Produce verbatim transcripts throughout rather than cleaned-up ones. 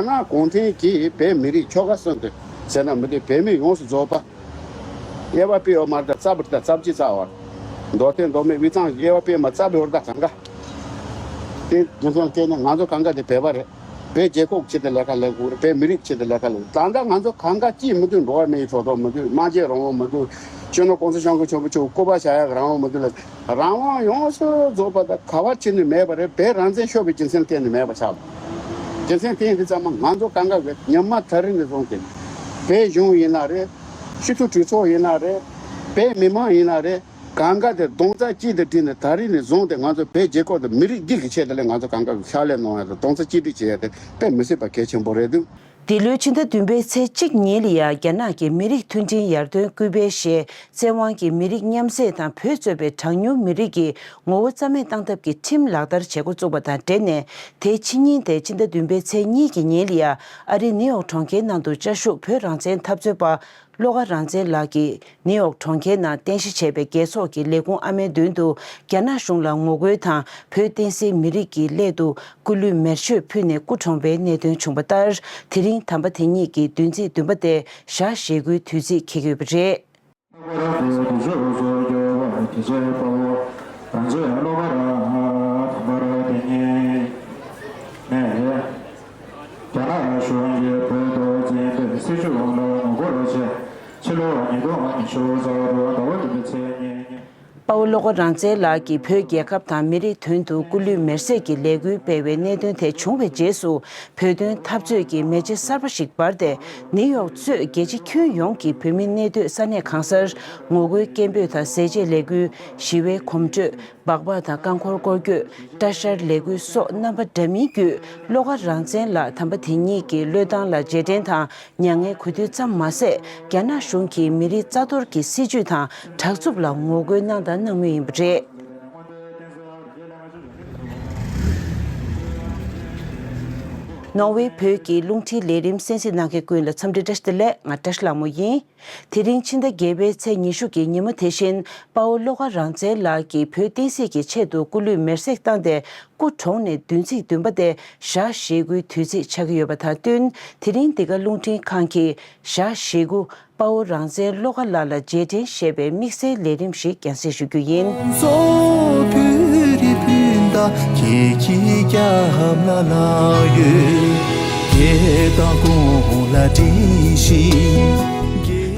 ང་གུང་ཐེངས་ཀྱིས་བོད་མི་རིགས་ཆོལ་ཁ་གསུམ་དུ་ཟེར་ན་མི་འདུག་བོད་མི་ཡོངས་སུ་རྫོགས་པ། དབྱེ་བ་སྤེལ་བ་མ་རེད་ད་རྩ་བར་ད་རྩ་བར་གཅིག་རྩ་བར། མདོ་སྟོད་མདོ་སྨད་དབུས་གཙང་དབྱེ་བ་སྤེལ་མ་རྩ་བའི་བར་ད་གང་ག་དེ་རྒྱུ་མཚན་བལྟས་ན་ང་ཚོ་གང་ག་དེ་བོད་པ་རེད། བོད་རྒྱལ་ཁབ་ཆེད་དུ་ལས་ཀ་ལས་དགོས་རེད། བོད་མི་རིགས་ཆེད་དུ་ལས་ཀ་ལས་དགོས། ད་ལྟ་ང་ཚོ་གང་ག་ཅིས་མི་འདུག་འགྲོ་བ་མིའི་ཐོབ་ཐང་མི་འདུག་སྨྲ་བརྗོད་རང་དབང་མི་འདུག་སྤྱི་ནོར་༸གོང་ས་༸སྐྱབས་མགོན་ཆེན་པོ་མཆོག་སྐུ་པར་བཞག་ཡག་རང་དབང་མི་འདུག་ལ། རང་དབང་ཡོངས་སུ་རྫོགས་པ་དང་ག་བ་ཕྱིན་ནས་མེད་པ་རེད། བོད་རང་བཙན་ཤོར་བའི་རྒྱུ་མཚན་བརྟེན་ནས་མེད་པ་ཆགས། རྒྱུ་མཚན་དེ་འདི་ཚང་མ་ང་ཚོ་གང་ག་གི་ཉམས་མ་ཐག་རིང་ནས་བཟུང་སྟེ། བོད་གཞུང་ཡིན་ན་རེད། སྤྱི་འཐུས་གྲོས་ཚོགས་ཡིན་ན་རེད། བོད་མི་མང་ཡིན་ན་རེད། གང་ག་དེ་རྡོག་རྩ་གཅིག་ཏུ་བསྒྲིལ་ནས་ད་རིང་ནས་བཟུང་སྟེ་ང་ཚོ་བོད་རྒྱལ་ཁབ་དང་མི་རིགས་འདི་གི་ཆེད་དུ་ལས་ང་ཚོ་གང་ག་གི་ཕྱག་ལས་གནང་ཡ་དང་རྡོག་རྩ་གཅིག་སྒྲིལ་བྱེད་ཡ་དེ་དཔེ་མི་སྲིད་པ་གལ་ཆེན་པོ་རེད་འདུག་འདི་ལོའི་ཕྱི་ཟླ་བདུན་པའི་ཚེས་གཅིག་ཉིན་ལ་ཡང་རྒྱ་ནག་གི་མི་རིགས་མཐུན་སྒྲིལ་ཡར་ཐོན་སྐུལ་སྤེལ་ཞེས་བཙན་དབང་གིས་མི་རིགས་མཉམ་བསྲེས་དང་བོད་གཙོས་པའི་གྲངས་ཉུང་མི་རིགས་ཀྱི་ངོ་བོ་རྩ་མེད་བཏང་ཐབས་ཀྱི་ཁྲིམས་ལག་བསྟར་བྱེད་འགོ་བཙུགས་པ་དང་འབྲེལ་ནས། དེའི་ཕྱི་ཉིན་ཏེ་ཕྱི་ཟླ་བདུན་པའི་ཚེས་གཉིས་ཀྱི་ཉིན་ལ་ཡང་ཨ་རིའི་ནིའུ་ཡོག་གྲོང་ཁྱེར་ནང་དུ་བཅའ་བཞུགས་བོད་རང་བཙན་འཐབ་རྩོད་པ་བློ་དགའ་རང་བཙན་ལགས་ཀྱིས་ནིའུ་ཡོག་གྲོང་ཁྱེར་ནང་རྟེན་གཞི་བྱས་པའི་རྒྱལ་ཚོགས་ཀྱི་ལས་ཁུངས་ཨ་མའི་མདུན་དུ་རྒྱ་ནག་གཞུང་ལ་ངོ་རྒོལ་དང་བོད་བསྟན་སྲིད་མི་རིགས་ཀྱི་སླད་དུ་སྐུ་ལུས་མེར་མཆོད་ཕུལ་ནས་སྐུ་གྲོངས་པའི་གནད་དོན་བྱུང་བ་ལྟར། དེ་རིང་དམ་པ་དེ་ཉིད་ཀྱི་བདུན་ཚིགས་བདུན་པ་སྟེ་ཞག་ཞེ་དགུའི་དུས་ཚིགས་འཁེལ་གྱི་ཡོད་པ་རེད། ལྷག་པར་དུ་དུས་ཚོད་སོགས་སྐྱོ་བ་དེ་ཚེ་དཔའ་བོ་རང་བཙན་བློ་དགའ་རང་དམ་པར་དེ་ཉིད་ནས་རྒྱ་ནག་གཞུང་གིས་བོད་ཐོག་འཛིན་པའི་སྲིད་བྱུས་ལ་ངོ་རྒོལ་བྱས། ཕྱི་ལོ་ཉིས་སྟོང་ཉི་ཤུ་རྩ་དྲུག་ཟླ་བ་བདུན་པའི་ཚེས་གཉིས་ཉིན། དཔའ་བོ་བློ་དགའ་རང་བཙན་ལགས་ཀྱིས་བོད་རྒྱལ་ཁབ་དང་མི་རིགས་དོན་དུ་སྐུ་ལུས་མེར་སྲེག་གི་ལས་འགུལ་སྤེལ་བའི་གནད་དོན་དེ་བྱུང་བའི་རྗེས་སུ། བོད་དོན་འཐབ་རྩོད་ཀྱི་མེ་ལྕེ་གསར་པ་ཞིག་འབར་ཏེ། ནིའུ་ཡོག་གཙོས་རྒྱལ་སྤྱི་ཁྱོན་ཡོངས་ཀྱི་བོད་མི་གནས་སྡོད་ས་གནས་གང་སར་ངོ་རྒོལ་སྐད་འབོད་དང་ཟས་བཅད་ལས་འགུལ། ཞི་བའི་གོམ་བགྲོད། སྦག་སྦག་དང་རྐང་འཁོར་སྐོར་སྐྱོད། གྲྭ་ཤག་ལས་འགུལ་སོགས་རྣམ་པ་འདྲ་མིན་བརྒྱུད། བློ་དགའ་རང་བཙན་ལགས་དམ་པ་དེ་ཉིད་ཀྱི་བློས་བཏང་ལ་རྗེས་དྲན་དང་མྱ་ངན་གུས་འདུད་ཙམ་མ་ཟད། རྒྱ་ནག་གཞུང་གིས་མི་རིགས་རྩ་གཏོར་གྱི་སྲིད་བྱུས་དང་དྲག་རྩུབ་ལ་ངོ་རྒོལ་གནང་དང་གནང་མུས་ཡིན་པ་རེད། ནོར་ཝེ་བོད་ཀྱི་རླུང་འཕྲིན་ལས་རིམ་གསན་གཟིགས་གནང་མཁན་ཀུན་ལ་འཚམས་འདྲི་བཀྲ་ཤིས་བདེ་ལེགས། ང་བཀྲ་ཤིས་ལྷ་མོ་ཡིན། དེ་རིང་ཕྱི་ཟླ་བརྒྱད་པའི་ཚེས་ཉི་ཤུ་གི་ཉིན་མོ་དེ་བཞིན་དཔའ་བོ་བློ་དགའ་རང་བཙན་ལགས་ཀྱིས་བོད་བསྟན་སྲིད་ཀྱི་ཆེད་དུ་སྐུ་ལུས་མེར་སྲེག་བཏང་སྟེ་སྐུ་གྲོངས་ནས་བདུན་ཚིགས་བདུན་པ་སྟེ་ཞག་ཞེ་དགུའི་དུས་ཚིགས་ཆགས་ཀྱི་ཡོད་པ་དང་བསྟུན། དེ་རིང་འདི་ག་རླུང་འཕྲིན་ཁང་གིས་ཞག་ཞེ་དགུ་དཔའ་བོ་རང་བཙན་བློ་དགའ་ལགས་ལ་རྗེས་དྲན་ཞེས་པའི་དམིགས་བསལ་ལས་རིམ་ཞིག་རྒྱང་སྲིང་ཞུ་རྒྱུ་ཡིན།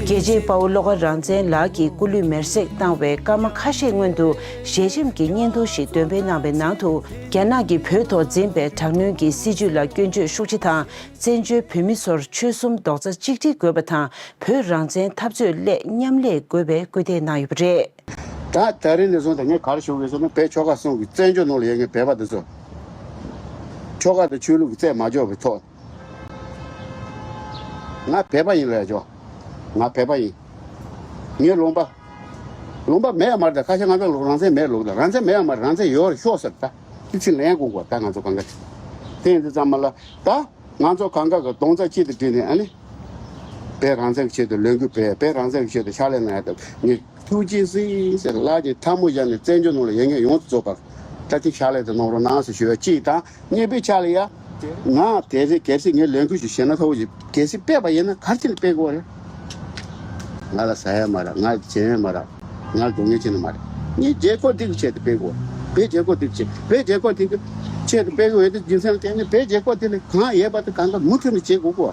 རྒྱལ་གཅེས་དཔའ་བོ་བློ་དགའ་རང་བཙན་ལགས་ཀྱི་སྐུ་ལུས་མེར་སྲེག་བཏང་བའི་སྐར་མ་ཁ་ཤས་སྔོན་དུ་ཞལ་ཆེམས་ཀྱི་སྙན་ཐོ་ཞིག་འདོན་སྤེལ་གནང་བའི་ནང་དུ། རྒྱ་ནག་གིས་བོད་ཐོག་འཛིན་པའི་དྲག་གནོན་གྱི་སྲིད་བྱུས་ལ་སྐྱོན་བརྗོད་ཤུགས་ཆེ་དང་། བཙན་བྱོལ་བོད་མི་ཚོར་ཆོལ་གསུམ་རྡོག་རྩ་གཅིག་སྒྲིལ་དགོས་པ་དང་། བོད་རང་བཙན་འཐབ་རྩོད་སླད་མཉམ་ལས་དགོས་པའི་སྐུལ་འདེད་གནང་ཡོད་པ་རེད། ད་ད་རིང་ནས་བཟུང་ད་ངས་ག་རེ་ཞུ་གི་ཟེར་ན། བོད་ཆོལ་ཁ་གསུམ་གྱི་བཙན་བྱོལ་ནང་ལ་ཡོད་མཁན་བོད་པ་འདི་ཚོ་ཆོལ་ཁ་དང་ཆོས་ལུགས་ཀྱི་རྩད་མ་འཇོག་པའི་ཐོག་ང་བོད་པ་ཡིན་ལབ་ཡ་ཆོག་ང་བོད་པ་ཡིན། ངའི་ལུང་པ། ལུང་པ་མེད་ཡ་མ་རེད། ད་ཁ་ཤས་ང་ཚོ་ལུགས་རང་བཙན་མེད་ལུགས་ད་རང་བཙན་མེད་ཡ་མ་རེད། རང་བཙན་ཡོད་རེད་ཤོག་ཟེར། ད་དེ་ཚིག་ལན་དགོས་གོ་ད་ང་ཚོ་གང་ག་དེ་ཡིན་དུས་ཙམ་པ་ལ་ད། ང་ཚོ་གང་ག་གི་གདོང་རྩ་གཅིག་ཏུ་བསྒྲིལ་ནས་ཨ་ནི། བོད་རང་བཙན་གྱི་ཆེད་དུ་ལས་འགུལ་སྤེལ། བོད་རང་བཙན་གྱི་ཆེད་དུ་ཕྱག་ལས་གནང་ཡ་དང་ངས་ཐུགས་རྗེ་གཟིགས་ཟེར་ལག་གི་ཐལ་མོ་སྦྱར་ནས་བཙན་བྱོལ་ནང་ལ་ཡོད་མཁན་ཡོངས་སུ་རྫོགས་པར་ད་ཐེངས་ཕྱག་ལས་དེ་གནང་རོགས་གནང་ཟེར་ཞུ་བ་གཅིག་དང་། གཉིས་པའི་ཆ་ལ་ཡ། ང་དེ་རེད་གལ་སྲིད་ངས་ལས་འགུལ་ཞིག་བྱས་ན་ཐོག་ཅིག་གལ་སྲིད་སྤེལ་བ་ཡིན་ན་ག་རེ་བྱས་ནས་སྤེལ་དགོས་རེད། ང་ལ་ཟ་ཡ་མ་རག་ང་ལ་བྱེད་ཡ་མ་རག་ང་ལ་སྡུག་བསྔལ་ཅི་ནས་མ་རེད། ངས་རྒྱལ་ཁབ་འདི་གི་ཆེད་དུ་སྤེལ་དགོས། བོད་རྒྱལ་ཁབ་འདི་གི་ཆེད། བོད་རྒྱལ་ཁབ་འདི་གི་ཆེད་དུ་སྤེལ་དགོས་ཡོད་དུས་རྒྱུ་མཚན་ལ་བརྟེན་ནས་བོད་རྒྱལ་ཁབ་འདི་ལ་གང་ཡོད་པ་དེ་གང་ག་མུ་མཐུད་ནས་བྱེད་དགོས་གོ།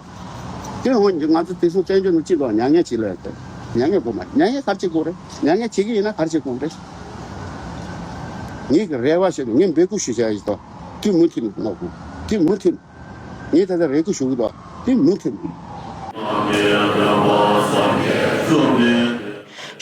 དེ་འོན་ཀྱང་ང་ཚོ་དེང་སང་བཙན་བྱོལ་ནང་སྤྱི་ཚོགས་མྱ་ངན་བྱེད་ལ་ཡོད་དེ། མྱ་ངན་དགོས་མ་རེད། མྱ་ངན་ག་རེ་བྱེད་དགོས་རེད། མྱ་ངན་བྱེད་ཀྱི་ཡིན་ན་ག་རེ་བྱེད་དགོས་རེད། ངས་ཀྱི་རེ་བ་ཞུ་ནས་ངས་འབོད་སྐུལ་ཞུ་བྱ་ཡིན་ཏོ། དེ་མུ་མཐུད་ནས་གནང་དགོས། དེ་མུ་མཐུད་ནས། ངས་ད་ལྟ་རེ་སྐུལ་ཞུ་གི་འདུག་དེ་མུ་མཐུད། བཞུགས་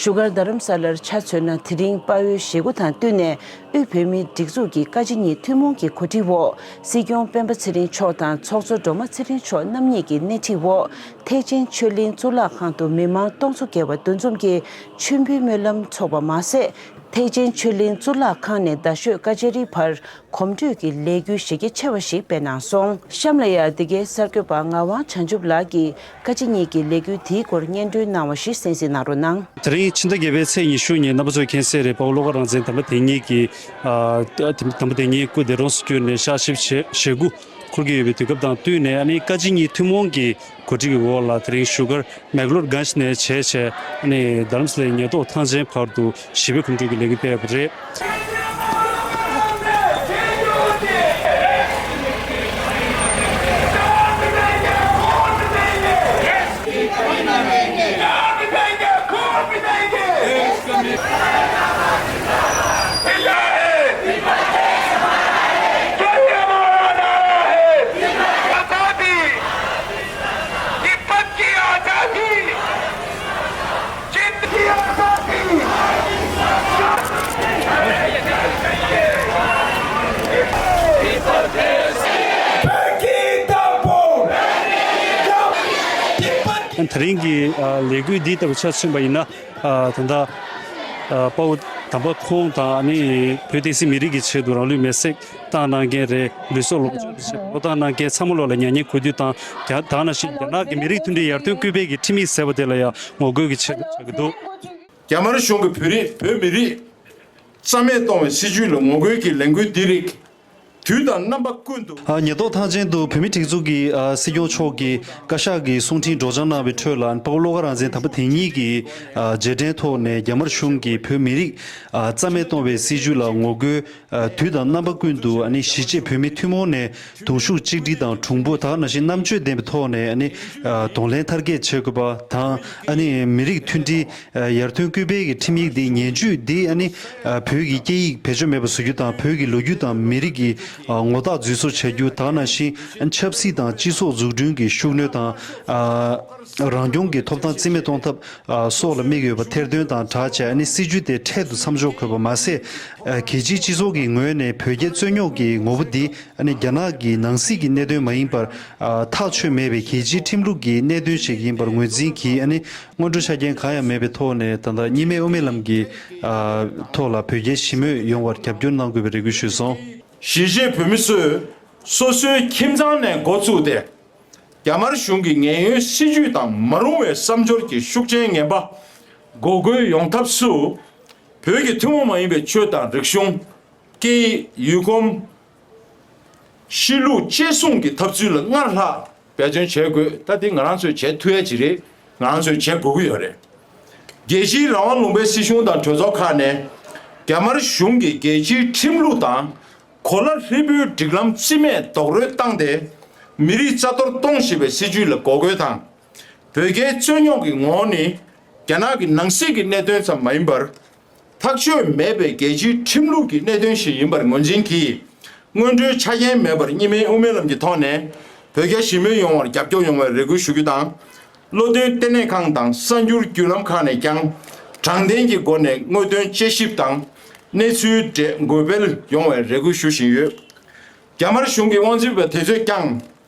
སྒར་རྡ་རམ་ས་ལར་ཆ་མཚོན་ན། དེ་རིང་དཔའ་བོའི་ཞེ་སྒོ་དང་བསྟུན་ནས། དབུས་བོད་མིའི་སྒྲིག་འཛུགས་ཀྱི་བཀའ་སྤྱི་གཉིས་ཐུན་མོང་གི་གོ་སྒྲིག་འོག་སྲིད་སྐྱོང་སྤེན་པ་ཚེ་རིང་མཆོག་དང་ཚོགས་གཙོ་སྒྲོལ་མ་ཚེ་རིང་མཆོག་རྣམ་གཉིས་ཀྱི་སྣེ་ཁྲིད་འོག་ཐེག་ཆེན་ཆོས་གླིང་གཙུག་ལག་ཁང་དུ་མི་མང་སྟོང་ཚོ་བརྒལ་བ་འདུ་འཛོམས་ཀྱིས་མཆོད་འབུལ་སྨོན་ལམ་འཚོགས་པ་མ་ཟད། ཐེག་ཆེན་ཆོས་གླིང་གཙུག་ལག་ཁང་ནས་རྡ་ཤོད་ཀ་ཅ་རིའི་བར་གོམ་བགྲོད་ཀྱི་ལས་འགུལ་གཞི་རྒྱ་ཆེ་བ་ཞིག་སྤེལ་གནང་སོང་། གཤམ་ལ་ཡང་འདི་གའི་གསར་འགོད་པ་ངག་དབང་བྱང་ཆུབ་ལགས་ཀྱིས་བཀའ་སྤྱི་གཉིས་ཀྱི་ལས་འགུལ་དེའི་སྐོར་སྙན་སྒྲོན་གནང་བ་ཞིག་གསན་གཟིགས་གནང་རོགས་གནང་། དེ་རིང་ཕྱི་ཟླ་བརྒྱད་པའི་ཚེས་ཉི་ཤུ་ཉིན་རྣམ་པ་ཚོས་མཁྱེན་གསལ་རེད། དཔའ་བོ་བློ་དགའ་རང་བཙན་དམ་པ་དེ་ཉིད་ཀྱི་ཨ་དམ་པ་དེ་ཉིད་སྐུ་འདས་གྲོངས་སུ་གྱུར་ནས་ཞག་བཞི་བཅུ་ཞེ་དགུ་ འཁུར་གྱི་ཡོད་པའི་དུས་སྐབས་དང་བསྟུན་ནས། ཨ་ནི་བཀའ་སྤྱི་གཉིས་ཐུན་མོང་གི་གོ་སྒྲིག་གི་འོག་ལ། དེ་རིང་བཞུགས་སྒར་མེག་ལོར་གྷན་ཇི་ནས་བྱས་བྱས། ཨ་ནི་རྡ་རམ་ས་ལའི་ཉེན་རྟོག་ཐང་ཆེན་བར་དུ་ཞི་བའི་གོམ་བགྲོད་ཀྱི་ལས་འགུལ་སྤེལ་བ་རེད། དེ་རིང་གི་ལས་འགུལ་འདི་ལྟ་བུ་ཆ་མཚོན་པ་ཡིན་ན། ད་ལྟ་དཔའ་བོ་དམ་པ་ཁོང་དང་། ཨ་ནི་བོད་བསྟན་སྲིད་མི་རིགས་ཀྱི་ཆེད་དུ་རང་ལུས་མེར་སྲེག་བཏང་གནང་མཁན་རེད། ལུས་སྲོག་ལོངས་སྤྱོད་ཀྱི་ཆེད་དུ་བློས་བཏང་གནང་མཁན་ཚང་མ་ལོག་ལ་མྱ་ངན་གུས་འདུད་དང་། ད་ག་ནང་བཞིན་རྒྱ་ནག་གི་མི་རིགས་མཐུན་སྒྲིལ་ཡར་ཐོན་སྐུལ་སྤེལ་གྱི་ཁྲིམས་ཡིག་ཟེར་བ་དེ་ལ་ཡང་ངོ་རྒོལ་གྱི་ཆེད་དུ་བྱ་གི་འདུག་རྒྱ་དམར་གཞུང་གིས་བོད་རིགས་བོད་མི་རིགས་རྩ་མེད་གཏོང་བའི་སྲིད་བྱུས་ལ་ངོ་རྒོལ་གྱི་ལས་འགུལ་འདི་རིགས་དུས་དང་རྣམ་པ་ཀུན་ཏུ། ཉེན་རྟོག་ཐང་ཆེན་དུ་བོད་མིའི་སྒྲིག་འཛུགས་ཀྱི་སྲིད་སྐྱོང་མཆོག་གིས་བཀའ་ཤག་གི་གསུང་འཕྲིན་སྒྲོག་སྦྱང་གནང་བའི་ཁྲོད་ལ། དཔའ་བོ་བློ་དགའ་རང་བཙན་དམ་པ་དེ་ཉིད་ཀྱི་རྗེས་དྲན་ཐོག་ནས། རྒྱ་དམར་གཞུང་གིས་བོད་མི་རིགས་རྩ་མེད་གཏོང་བའི་སྲིད་བྱུས་ལ་ངོ་རྒོལ། དུས་དང་རྣམ་པ་ཀུན་ཏུ། ཨ་ནི་གཞིས་བྱེས་བོད་མི་ཐུན་མོང་ནས་གདུང་ཤུགས་གཅིག་སྒྲིལ་དང་གྲུང་པོ། ད་ག་ནང་བཞིན་རྣམ་དཔྱོད་ལྡན་པའི་ཐོག་ནས། ཨ་ནི་གདོང་ལེན་མཐར་སྐྱེལ་བྱེད་དགོས་པ་དང་། ཨ་ནི་མི་རིགས་མཐུན་སྒྲིལ་ཡར་ཐོན་སྐུལ་སྤེལ་གྱི་ཁྲིམས་ཡིག་འདི། ངན་ཇུས་འདི། ཨ་ནི་བོད་ཀྱི་སྐད་ཡིག་བེད་སྤྱོད་མེད་པ་བཟོ་རྒྱུ་དང་། བོད་ཀྱི་ལོ་རྒྱུས་དང་མི་རིགས་ཀྱི་ངོ་རྟགས་འཛུལ་སོར་བྱ་རྒྱུ། ད་ག་ནང་བཞིན་ཆབ་སྲིད་དང་སྤྱི་ཚོགས་འཛུགས་སྐྲུན་གྱི་ཤུགས་སྣོན་དང་། རང་སྐྱོང་གི་ཐོབ་ཐང་རྩིས་མེད་གཏོང་ཐབས་སོགས་ལ་དམིགས་ཡོད་པ་ཐེར་འདོན་དང་སྦྲགས་བྱས། ཨ་ནི་སྲིད་བྱུས་དེ་འཕྲལ་དུ་མཚམས་འཇོག་དགོས་པ་མ་ཟད། རྒྱལ་སྤྱིའི་སྤྱི་ཚོགས་ཀྱི་ངོས་ནས་བོད་རྒྱའི་རྩོད་རྙོག་གི་ངོ་བོ་འདི། ཨ་ནི་རྒྱ་ནག་གི་ནང་སྲིད་ཀྱི་གནད་དོན་མ་ཡིན་པར། ཐག་ཆོད་མེད་པའི་རྒྱལ་སྤྱིའི་ཁྲིམས་ལུགས་ཀྱི་གནད་དོན་ཞིག་ཡིན་པར་ངོས་འཛིན་གྱིས། ཨ་ནི་སྔོན་འགྲོ་ཆ་རྐྱེན་གང་ཡང་མེད་པའི་ཐོག་ནས། ད་ལྟ་གཉིས་སྨན་དབུ་མའི་ལམ་གྱི་ཐོག་ལ་བོད་རྒྱའི་ཞི་མོལ་ཡོང་བར་རྒྱབ་སྐྱོར་གནང་དགོས་པའི་རེ་སྐུལ་ཞུས་སོང་། གཞིས་བྱེས་བོད་མི་ཚོས་སོ་སོའི་ཁྱིམ་ཚང་ནས་འགོ་བཙུགས་ཏེ། རྒྱ་དམར་གཞུང་གི་ངན་གཡོའི་སྲིད་བྱུས་དང་མ་རུང་བའི་བསམ་སྦྱོར་གྱི་ཤུགས་རྐྱེན་ངན་པ་འགོག་རྒོལ་ཡོང་ཐབས་སུ། བོད་ཀྱི་ཐུན་མོང་མ་ཡིན་པའི་ཆོས་དང་རིག་གཞུང་། སྐད་ཡིག་ཡུལ་གོམས། གཤིས་ལུགས་གཅེས་སྲུང་གི་ཐབས་ཚུལ་ལ་སྔར་ལྷག་འབད་བརྩོན་བྱེད་དགོས། ད་འདི་ང་རང་ཚོས་བྱེད་ཐུབ་ཡ་ཅིག་རེད། ང་རང་ཚོས་བྱེད་དགོས་ཀྱི་ཡོད་རེད། རྒྱལ་སྤྱིའི་རང་དབང་ལུང་པའི་སྲིད་གཞུང་དང་གྲོས་ཚོགས་ཁག་ནས་རྒྱ་དམར་གཞུང་གིས་རྒྱལ་སྤྱིའི་ཁྲིམས་ལུགས་དང་། གོ་ལ་ཧྲིལ་པོའི་སྒྲིག་ལམ་རྩིས་མེད་རྡོག་རོལ་བཏང་སྟེ། མི་རིགས་རྩ་གཏོར་གཏོང་བཞིན་པའི་སྲིད་བྱུས་ལ་འགོག་རྒོལ་དང་། བོད་རྒྱའི་རྩོད་རྙོག་གི་ངོ་བོ་ནི། རྒྱ་ནག་གི་ནང་སྲིད་ཀྱི་གནད་དོན་ཙམ་མ་ཡིན་པར། ཐག་ཆོད་མེད་པའི་རྒྱལ་སྤྱིའི་ཁྲིམས་ལུགས་ཀྱི་གནད་དོན་ཞིག་ཡིན་པར་ངོས་འཛིན་གྱིས། སྔོན་འགྲོའི་ཆ་རྐྱེན་མེད་པར་གཉིས་སྨན་དབུ་མའི་ལམ་གྱི་ཐོག་ནས་བོད་རྒྱ་ཞི་མོལ་ཡོང་བར་རྒྱབ་སྐྱོར་ཡོང་བའི་རེ་སྐུལ་ཞུ་རྒྱུ་དང་། བློ་འདོན་ལྟེ་གནས་ཁང་དང་གསར་འགྱུར་བརྒྱུད་ལམ་ཁག་ནས་ཀྱང་དྲང་བདེན་གྱི་སྒོ་ནས་དངོས་དོན་དཔྱད་ཞིབ་དང་གནས་ཚུལ་འགྲེལ་འགོད་སྤེལ་ཡོང་བའི་རེ་སྐུལ་ཞུ་བཞིན་ཡོད། རྒྱ་དམར་གཞུང་གི་དབང་འཛིན་པ་དེ་ཚོས་ཀྱང་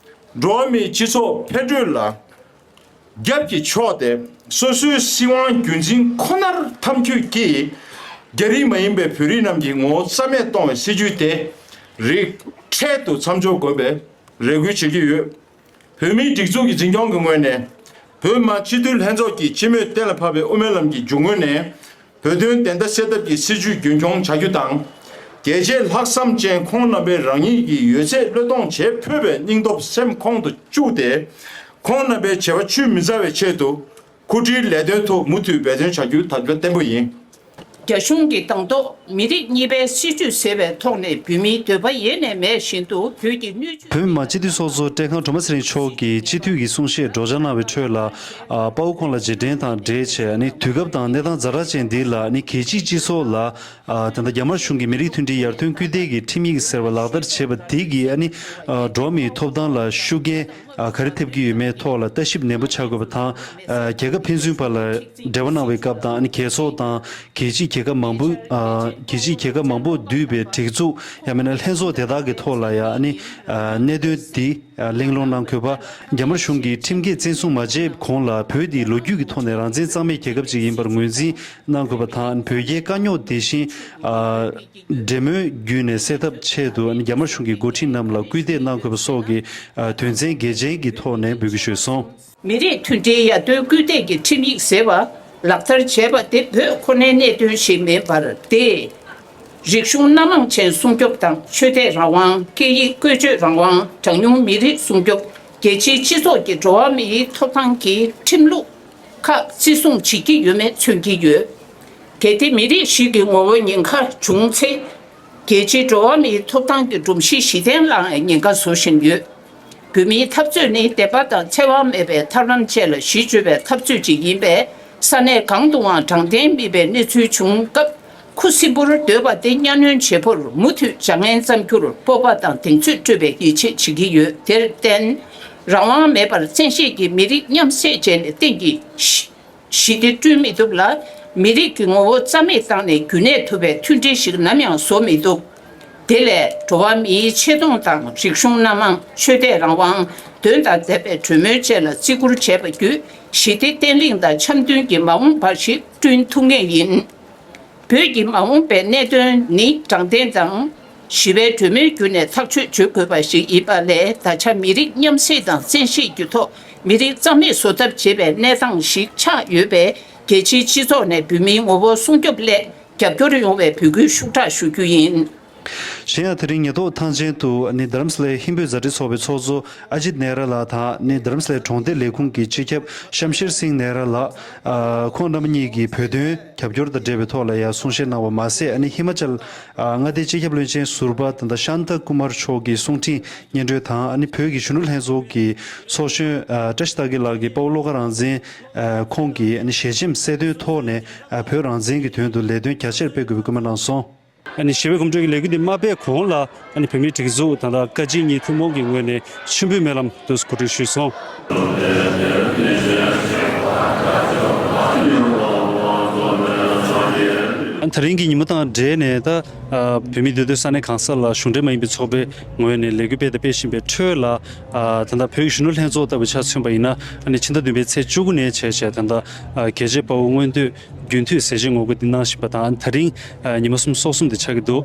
འགྲོ་བ་མིའི་སྤྱི་ཚོགས་འཕེལ་འགྲོས་ལ་རྒྱབ་ཀྱིས་ཕྱོགས་ཏེ། སོ་སོའི་སྲིད་དབང་རྒྱུན་འཛིན་ཁོ་ནར་འཐམ་འཁྱུད་ཀྱིས། རྒྱ་རིགས་མ་ཡིན་པའི་བོད་རིགས་རྣམས་ཀྱི་ངོ་བོ་རྩ་མེད་གཏོང་བའི་སྲིད་བྱུས་དེ་རིགས་འཕྲལ་དུ་མཚམས་འཇོག་དགོས་པའི་རེ་སྐུལ་བྱེད་ཀྱི་ཡོད། བོད་མིའི་སྒྲིག་འཛུགས་ཀྱི་འཛིན་སྐྱོང་གི་ངོས་ནས། བོད་མི་མང་སྤྱི་འཐུས་ལྷན་ཚོགས་ཀྱིས་སྤྱི་མོས་གཏན་ལ་ཕབ་པའི་དབུ་མའི་ལམ་གྱི་རྒྱུ་དངོས་ནས། བོད་དོན་བདེན་མཐའ་གསལ་ཐབས་ཀྱི་སྲིད་བྱུས་རྒྱུན་འཁྱོངས་བྱ་རྒྱུ་དང་། རྒྱལ་གཅེས་ལྷག་བསམ་ཅན་ཁོང་རྣམ་པས་རང་ཉིད་ཀྱི་ཡོད་ཚད་བློས་གཏོང་བྱེད་ཕོད་པའི་སྙིང་སྟོབས་སེམས་ཁོང་དུ་བཅུག་སྟེ། ཁོང་རྣམ་པའི་བྱ་བ་ཆུད་མི་ཟ་བའི་ཆེད་དུ་སྐུ་དྲིན་ལས་དོན་ཐོག་མུ་མཐུད་འབད་བརྩོན་བྱ་རྒྱུ་དམ་བཅའ་བརྟན་པོ་ཡིན། རྒྱ་གཞུང་གིས་དང་ཐོག་མི་རིགས་གཉིས་པའི་སྲིད་བྱུས་ཟེར་བའི་ཐོག་ནས་བོད་མིའི་འདོད་པ་ཡེ་ནས་མེད་བཞིན་དུ་བོད་ཀྱི་སྣོད་བཅུད། བོད་མི་མང་སྤྱི་འཐུས་ཚོགས་གཙོ་བཀྲས་མཁན་སྒྲོལ་མ་ཚེ་རིང་མཆོག་གིས་སྤྱི་འཐུས་ཀྱི་གསུང་བཤད་སྒྲོག་སྦྱང་གནང་བའི་ཁྲོད་ལ། ཨ། དཔའ་བོ་ཁོང་ལ་རྗེས་དྲན་དང་འབྲེལ་བྱས། ཨ་ནི་དུས་སྐབས་དང་གནས་སྟངས་ཛ་དྲག་ཅན་འདི་ལ། ཨ་ནི་རྒྱལ་སྤྱིའི་སྤྱི་ཚོགས་ལ། ཨ། ད་ལྟ་རྒྱ་དམར་གཞུང་གིས་མི་རིགས་མཐུན་སྒྲིལ་ཡར་ཐོན་སྐུལ་འདེད་ཀྱི་ཁྲིམས་ཡིག་ཟེར་བ་ལག་བསྟར་བྱས་པ་འདི་གིས། ཨ་ནི། ཨ། འགྲོ་བ་མིའི་ཐོབ་ཐང་ལ་ཤུགས་རྐྱེན། ཨ། ག་རེ་ཐེབས་ཀྱི་ཡོད་མེད་ཐོག་ལ་ལྟ་ཞིབ་ནན་པོ་བྱ་དགོས་པ་དང་། ཨ། རྒྱལ་ཁབ་ཕན་ཚུན་བར་ལ་འབྲེལ་བ་གནང་བའི་སྐབས་དང་། ཨ་ནི་རྒྱལ་ཚོགས་དང་རྒྱལ་སྤྱིའི་རྒྱལ་ཁབ་མང་པོ། ཨ། རྒྱལ་སྤྱིའི་རྒྱལ་ཁབ་མང་པོ་འདུས་པའི་སྒྲིག་འཛུགས། ཡང་མིན་ན་ལྷན་ཚོགས་དེ་དག་གི་ཐོག་ལ་ཡང་། ཨ་ནི། ཨ། གནད་དོན་འདི། ཨ། གླེང་སློང་གནང་དགོས་པ། རྒྱ་དམར་གཞུང་གིས་ཁྲིམས་འགལ་བཙན་བཟུང་མ་བྱས་གོང་ལ། བོད་འདི་ལོ་རྒྱུས་ཀྱི་ཐོག་ནས་རང་བཙན་གཙང་མའི་རྒྱལ་ཁབ་ཅིག་ཡིན་པར་ངོས་འཛིན་གནང་དགོས་པ་དང་། བོད་རྒྱའི་དཀའ་རྙོག་དེ་བཞིན། ཨ། འབྲེལ་མོལ་བརྒྱུད་ནས་སེལ་ཐབས་ཆེད་དུ། ཨ་ནི་རྒྱ་དམར་གཞུང་གི་འགོ་ཁྲིད་རྣམས་ལ་སྐུལ་འདེད་གནང་དགོས་པ་སོགས་ཀྱི། ཨ། དོན་ཚན་གལ་ཆེན་གྱི་ཐོག་ནས་འབོད་སྐུལ་ཞུས་སོང་། མི་རིགས་མཐུན་སྒྲིལ་ཡར་ཐོན་སྐུལ་འདེད་ཀྱི་ཁྲིམས་ཡིག་ཟེར་བ་ལག་བསྟར་བྱས་པ་དེ་བོད་ཁོ་ནའི་གནད་དོན་ཞིག་མིན་པར་ཏེ། རིག་གཞུང་སྣ་མང་ཅན་སྲུང་སྐྱོབ་དང་ཆོས་དད་རང་དབང་། སྐད་ཡིག་བཀོལ་སྤྱོད་རང་དབང་། གྲངས་ཉུང་མི་རིགས་སྲུང་སྐྱོབ། རྒྱལ་སྤྱིའི་སྤྱི་ཚོགས་ཀྱི་འགྲོ་བ་མིའི་ཐོབ་ཐང་གི་ཁྲིམས་ལུགས་ཁག་བརྩི་སྲུང་བྱེད་ཀྱི་ཡོད་མེད་མཚོན་གྱི་ཡོད། གལ་ཏེ་མི་རིགས་ཤིག་གི་ངོ་བོ་ཉེན་ཁ་བྱུང་ཚེ། རྒྱལ་སྤྱིའི་འགྲོ་བ་མིའི་ཐོབ་ཐང་གི་སྒྲོམ་གཞི་གཞི་རྟེན་ལའང་ཉེན་ཁ་བཟོ་བཞིན་ཡོད། བོད་མིའི་འཐབ་རྩོད་ནི་དད་པ་དང་འཚེ་བ་མེད་པའི་ཐར་ལམ་བཅས་ལ་གཞི་བཅོལ་བའི་འཐབ་རྩོད་ཅིག་ཡིན་པས། ས་གནས་གང་དུའང་དྲང་བདེན་མེད་པའི་གནས་ཚུལ་བྱུང་སྐབས། ཁུ་སིམ་པོར་སྡོད་པ་དེ་གཉའ་གནོན་བྱེད་པོར་མུ་མཐུད་བྱ་ངན་བརྩམས་རྒྱུར་སྤོབས་པ་དང་གདེང་ཚོད་སྤྲོད་པའི་ཡིད་ཆེས་བྱེད་ཀྱི་ཡོད། དེར་བརྟེན། རང་དབང་མེད་པར་བཙན་ཤེད་ཀྱིས་མི་རིགས་མཉམ་བསྲེས་བྱས་ནས་སྟེང་གི་ཞི་བདེ་བསྐྲུན་མི་ཐུབ་ལ། མི་རིགས་ཀྱི་ངོ་བོ་རྩ་མེད་བཏང་ནས་རྒྱུན་གནས་ཐུབ་པའི་མཐུན་སྒྲིལ་ཞིག་ནམ་ཡང་བཟོ་མི་ཐུབ། དེ་ལས་འགྲོ་བ་མིའི་ཆེ་མཐོང་དང་རིག་གཞུང་སྣ་མང་། ཆོས་དད་རང་དབང་། དོན་དང་ལྡན་པའི་གྲོས་མོལ་བཅས་ལ་བརྩི་བཀུར་བྱས་པ་བརྒྱུད། ཞི་བདེ་བརྟན་ལྷིང་དང་འཆམ་མཐུན་གྱི་མ་འོངས་པ་ཞིག་བསྐྲུན་ཐུབ་ངེས་ཡིན། བོད་ཀྱི་མ་འོངས་པའི་གནད་དོན་ནི་དྲང་བདེན་དང་། ཞི་བའི་གྲོས་མོལ་བརྒྱུད་ནས་ཐག་གཅོད་བྱེད་དགོས་པ་ཞིག་ཡིན་པ་ལས། ད་ཆ་མི་རིགས་མཉམ་བསྲེས་དང་བཙན་ཤེད་ཀྱི་ཐོག་མི་རིགས་རྩ་མེད་བཟོ་ཐབས་བྱེད་པའི་གནས་སྟངས་ཤིག་ཆགས་ཡོད་པས། རྒྱལ་སྤྱིའི་སྤྱི་ཚོགས་ནས་བོད་མིའི་ངོ་བོ་སྲུང་སྐྱོབ་སླད་རྒྱབ་སྐྱོར་ཡོང་བའི་འབོད་སྐུལ་ཤུགས་དྲག་ཞུ་རྒྱུ་ཡིན། གཞན་ཡང་། དེ་རིང་ཉེན་རྟོག་ཐང་ཆེན་དུ་ནི་རྡ་རམ་ས་ལའི་ཧིན་བོད་མཛའ་འབྲེལ་ཚོགས་པའི་ཚོགས་གཙོ་ཨ་ཇིད་ནེ་ར་ལགས་དང་། ནི་རྡ་རམ་ས་ལའི་གྲོང་སྡེ་ལས་ཁུངས་ཀྱི་སྤྱི་ཁྱབ་ཤམ་ཤེར་སིང་ནེ་ར་ལགས། ཨ། ཁོང་རྣམ་གཉིས་ཀྱིས་བོད་དོན་རྒྱབ་སྐྱོར་དང་འབྲེལ་བའི་ཐོག་ལ་ཡང་གསུང་བཤད་གནང་བ་མ་ཟད། ཨ་ནི་ཧི་མ་ཅལ་ཨ། མངའ་སྡེའི་སྤྱི་ཁྱབ་བློན་ཆེན་ཟུར་པ་ད་ལྟ་ཤཱན་ཏ་ཀུ་མར་མཆོག་གི་གསུང་འཕྲིན་སྙན་སྒྲོན་དང་། ཨ་ནི་བོད་ཀྱི་གཞོན་ནུ་ལྷན་ཚོགས་ཀྱི་ཚོགས་གཞོན་ཨ། བཀྲ་ཤིས་རྟ་རྒྱས་ལགས་ཀྱིས་དཔའ་བོ་བློ་དགའ་རང་བཙན་ཨ། ཁོང་གིས་ཨ་ནི་ཞལ་ཆེམས་གསལ་སྟོན་ཐོག་ནས་ཨ། བོད་རང་བཙན་གྱི་དོན་དུ་ལས་དོན་རྒྱ་ཆེར་སྤེལ་དགོས་པའི་སྐུལ་མ་གནང་སོང་། ཨ་ནི་ཞི་བའི་གོམ་བགྲོད་ཀྱི་ལས་འགུལ་འདི་མ་སྤེལ་གོང་ལ། ཨ་ནི་བོད་མིའི་སྒྲིག་འཛུགས་ད་ལྟ་བཀའ་སྤྱི་གཉིས་ཐུན་མོང་གི་ངོས་ནས་མཆོད་འབུལ་སྨོན་ལམ་དུ་གོ་སྒྲིག་ཞུས་སོང་། ཨ་ནི་དེ་རིང་གི་ཉིན་མོ་དང་འབྲེལ་ནས། ད་ཨ། བོད་མིའི་འདུས་སྡོད་ས་གནས་གང་ས་ལ་གཞུང་འབྲེལ་མ་ཡིན་པའི་ཚོགས་པའི་ངོས་ནས་ལས་འགུལ་སྤེལ་དང་སྤེལ་བཞིན་པའི་ཁྲོད་ལ། ཨ། ད་ལྟ་བོད་ཀྱི་གཞོན་ནུ་ལྷན་ཚོགས་ལྟ་བུ་ཆ་མཚོན་པ་ཡིན་ན། ཨ་ནི་ཕྱི་ཟླ་བདུན་པའི་ཚེས་བཅུ་དགུ་ནས་བྱས་བྱས་ད་ལྟ་ཨ། རྒྱལ་གཅེས་དཔའ་བོ་མངོན་འདོད་རྒྱུན་མཐུད་ཟས་བཅད་ངོ་རྒོལ་འདི་གནང་བཞིན་པ་དང་། ཨ་ནི་ད་རིང་ཨ། ཉི་མ་སུམ་ཅུ་སོ་གསུམ་དེ་ཆགས་ཀྱི་འདུག་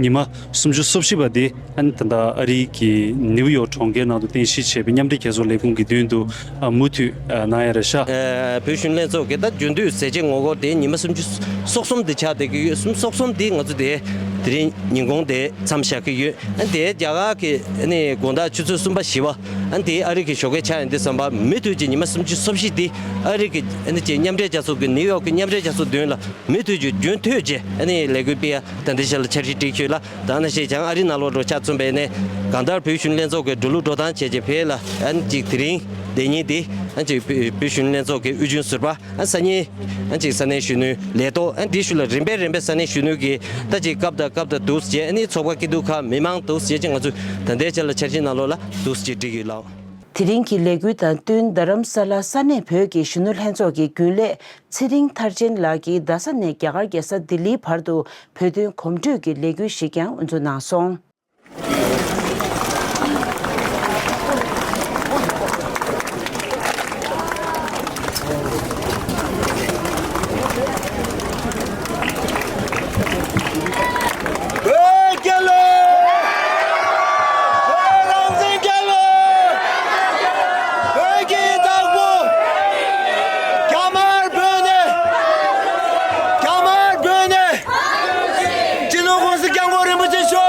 ཉི་མ་སུམ་ཅུ་སོ་བཞི་པ་འདི་ཨ་ནི་ད་ལྟ་ཨ་རི་གི་ནིའུ་ཡོག་གྲོང་ཁྱེར་ནང་དུ་རྟེན་གཞི་བྱས་པའི་མཉམ་འབྲེལ་རྒྱལ་ཚོགས་ལས་ཁུངས་ཀྱི་མདུན་དུ་ཨ། མུ་མཐུད་ཨ། གནང་ཡ་རེད་ཤག་ཨ། བོད་གཞོན་ནུ་ལྷན་ཚོགས་ཀྱི་ད་རྒྱུན་མཐུད་ཟས་བཅད་ངོ་རྒོལ་དེ་ཉི་མ་སུམ་ཅུ་སོ་གསུམ་དེ་ཆགས་བསྡད་ཀྱི་ཡོད། སུམ་ཅུ་སོ་གསུམ་དེ་ང་ཚོ་དེ་དེ་རིང་ཉིན་གུང་དེ་མཚམས་བཞག་གི་ཡོད། ཨ་ནི་དེ་རྒྱ་གར་གྱི་ཨ་ནི་དགོང་དག་ཆུ་ཚོད་གསུམ་པ་བཞི་པ། ཨ་ནི་དེ་ཨ་རི་གི་ཞོགས་ཀས་ཆགས་ཡོང་དུས་ཙམ་པ། མུ་མཐུད་ཀྱི་ཉི་མ་སུམ་ཅུ་སོ་བཞི་དེ་ཨ་རི་གི་ཨ་ནི་ཅིག་མཉམ་འབྲེལ་རྒྱལ་ཚོགས་ཀྱི་ནིའུ་ཡོག་གི་མཉམ་འབྲེལ་རྒྱལ་ཚོགས་མདུན་ལ་མུ་མཐུད་ཀྱི་རྒྱུན་མཐུད་ཀྱི་ཨ་ནི་ལས་འགུལ་སྤེལ་ཡ་ད་ལྟའི་ཆར་ལ་འཆར་གཞི་སྒྲིག་ཡོད་ལ། ད་ནང་བཞིན་བྱང་ཨ་རི་ནང་ལོགས་འགྲོ་ཆ་མཚོན་པ་ཡིན་ནའི། གང་ལྟར་བོད་གཞོན་ནུ་ལྷན་ཚོགས་ཀྱི་འགྲོ་ལུགས་འགྲོ་སྟངས་བྱས་རྗེས་བོད་ལ་ཨ་ནི་ཅིག་དེ་རིང་དེ་ཉིན་དེ་ཨ་ནི་ཅིག་བོད་བོད་གཞོན་ནུ་ལྷན་ཚོགས་ཀྱི་དབུས་རྒྱུན་ཟུར་པ། ཨ་ནི་སང་ཉིན་ཨ་ནི་ཅིག་ས་གནས་གཞོན་ནུའི་ལས་ཐོག་ཨ་ནི་དེའི་ཤུལ་ལ་རིམ་པས་རིམ་པས་ས་གནས་གཞོན་ནུ་གི་ད་ཅིག་སྐབས་དང་སྐབས་དང་འདུག་སེ་བྱས། ཨ་ནི་ཚོགས་པ་སྐྱིད་སྡུག་ཁག་མི་མང་འདུག་སེ་བྱས་ཅིག་ང་ཚོས་ད་ལྟའི་ཆར་ལ་འཆར་གཞི་ནང་ལོགས་ལ་འདུག་སེ་ཅིག་བསྒྲིགས་ཡོད་ལགས། དེ་རིང་གི་ལས་འགུལ་དང་བསྟུན། རྡ་རམ་ས་ལ་ས་གནས་བོད་ཀྱི་གཞོན་ནུ་ལྷན་ཚོགས་ཀྱི་རྒྱུན་ལས་ཚེ་རིང་མཐར་ཕྱིན་ལགས་ཀྱིས་རྡ་ས་ནས་རྒྱ་གར་རྒྱལ་ས་ལྡི་ལིའི་བར་དུ་བོད་དོན་གོམ་བགྲོད་ཀྱི་ལས་འགུལ་ཞིག་ཀྱང་དབུ་འཛུགས་གནང་སོང་། བོད་རྒྱལ་ལོ། བོད་རང་བཙན་རྒྱལ་ལོ། བོད་ཀྱི་བདག་པོ། རྒྱ་དམར་བོད་ནས། རྒྱ་དམར་བོད་ནས། སྤྱི་ནོར་༸གོང་ས་༸སྐྱབས་མགོན་རིན་པོ་ཆེ་མཆོག་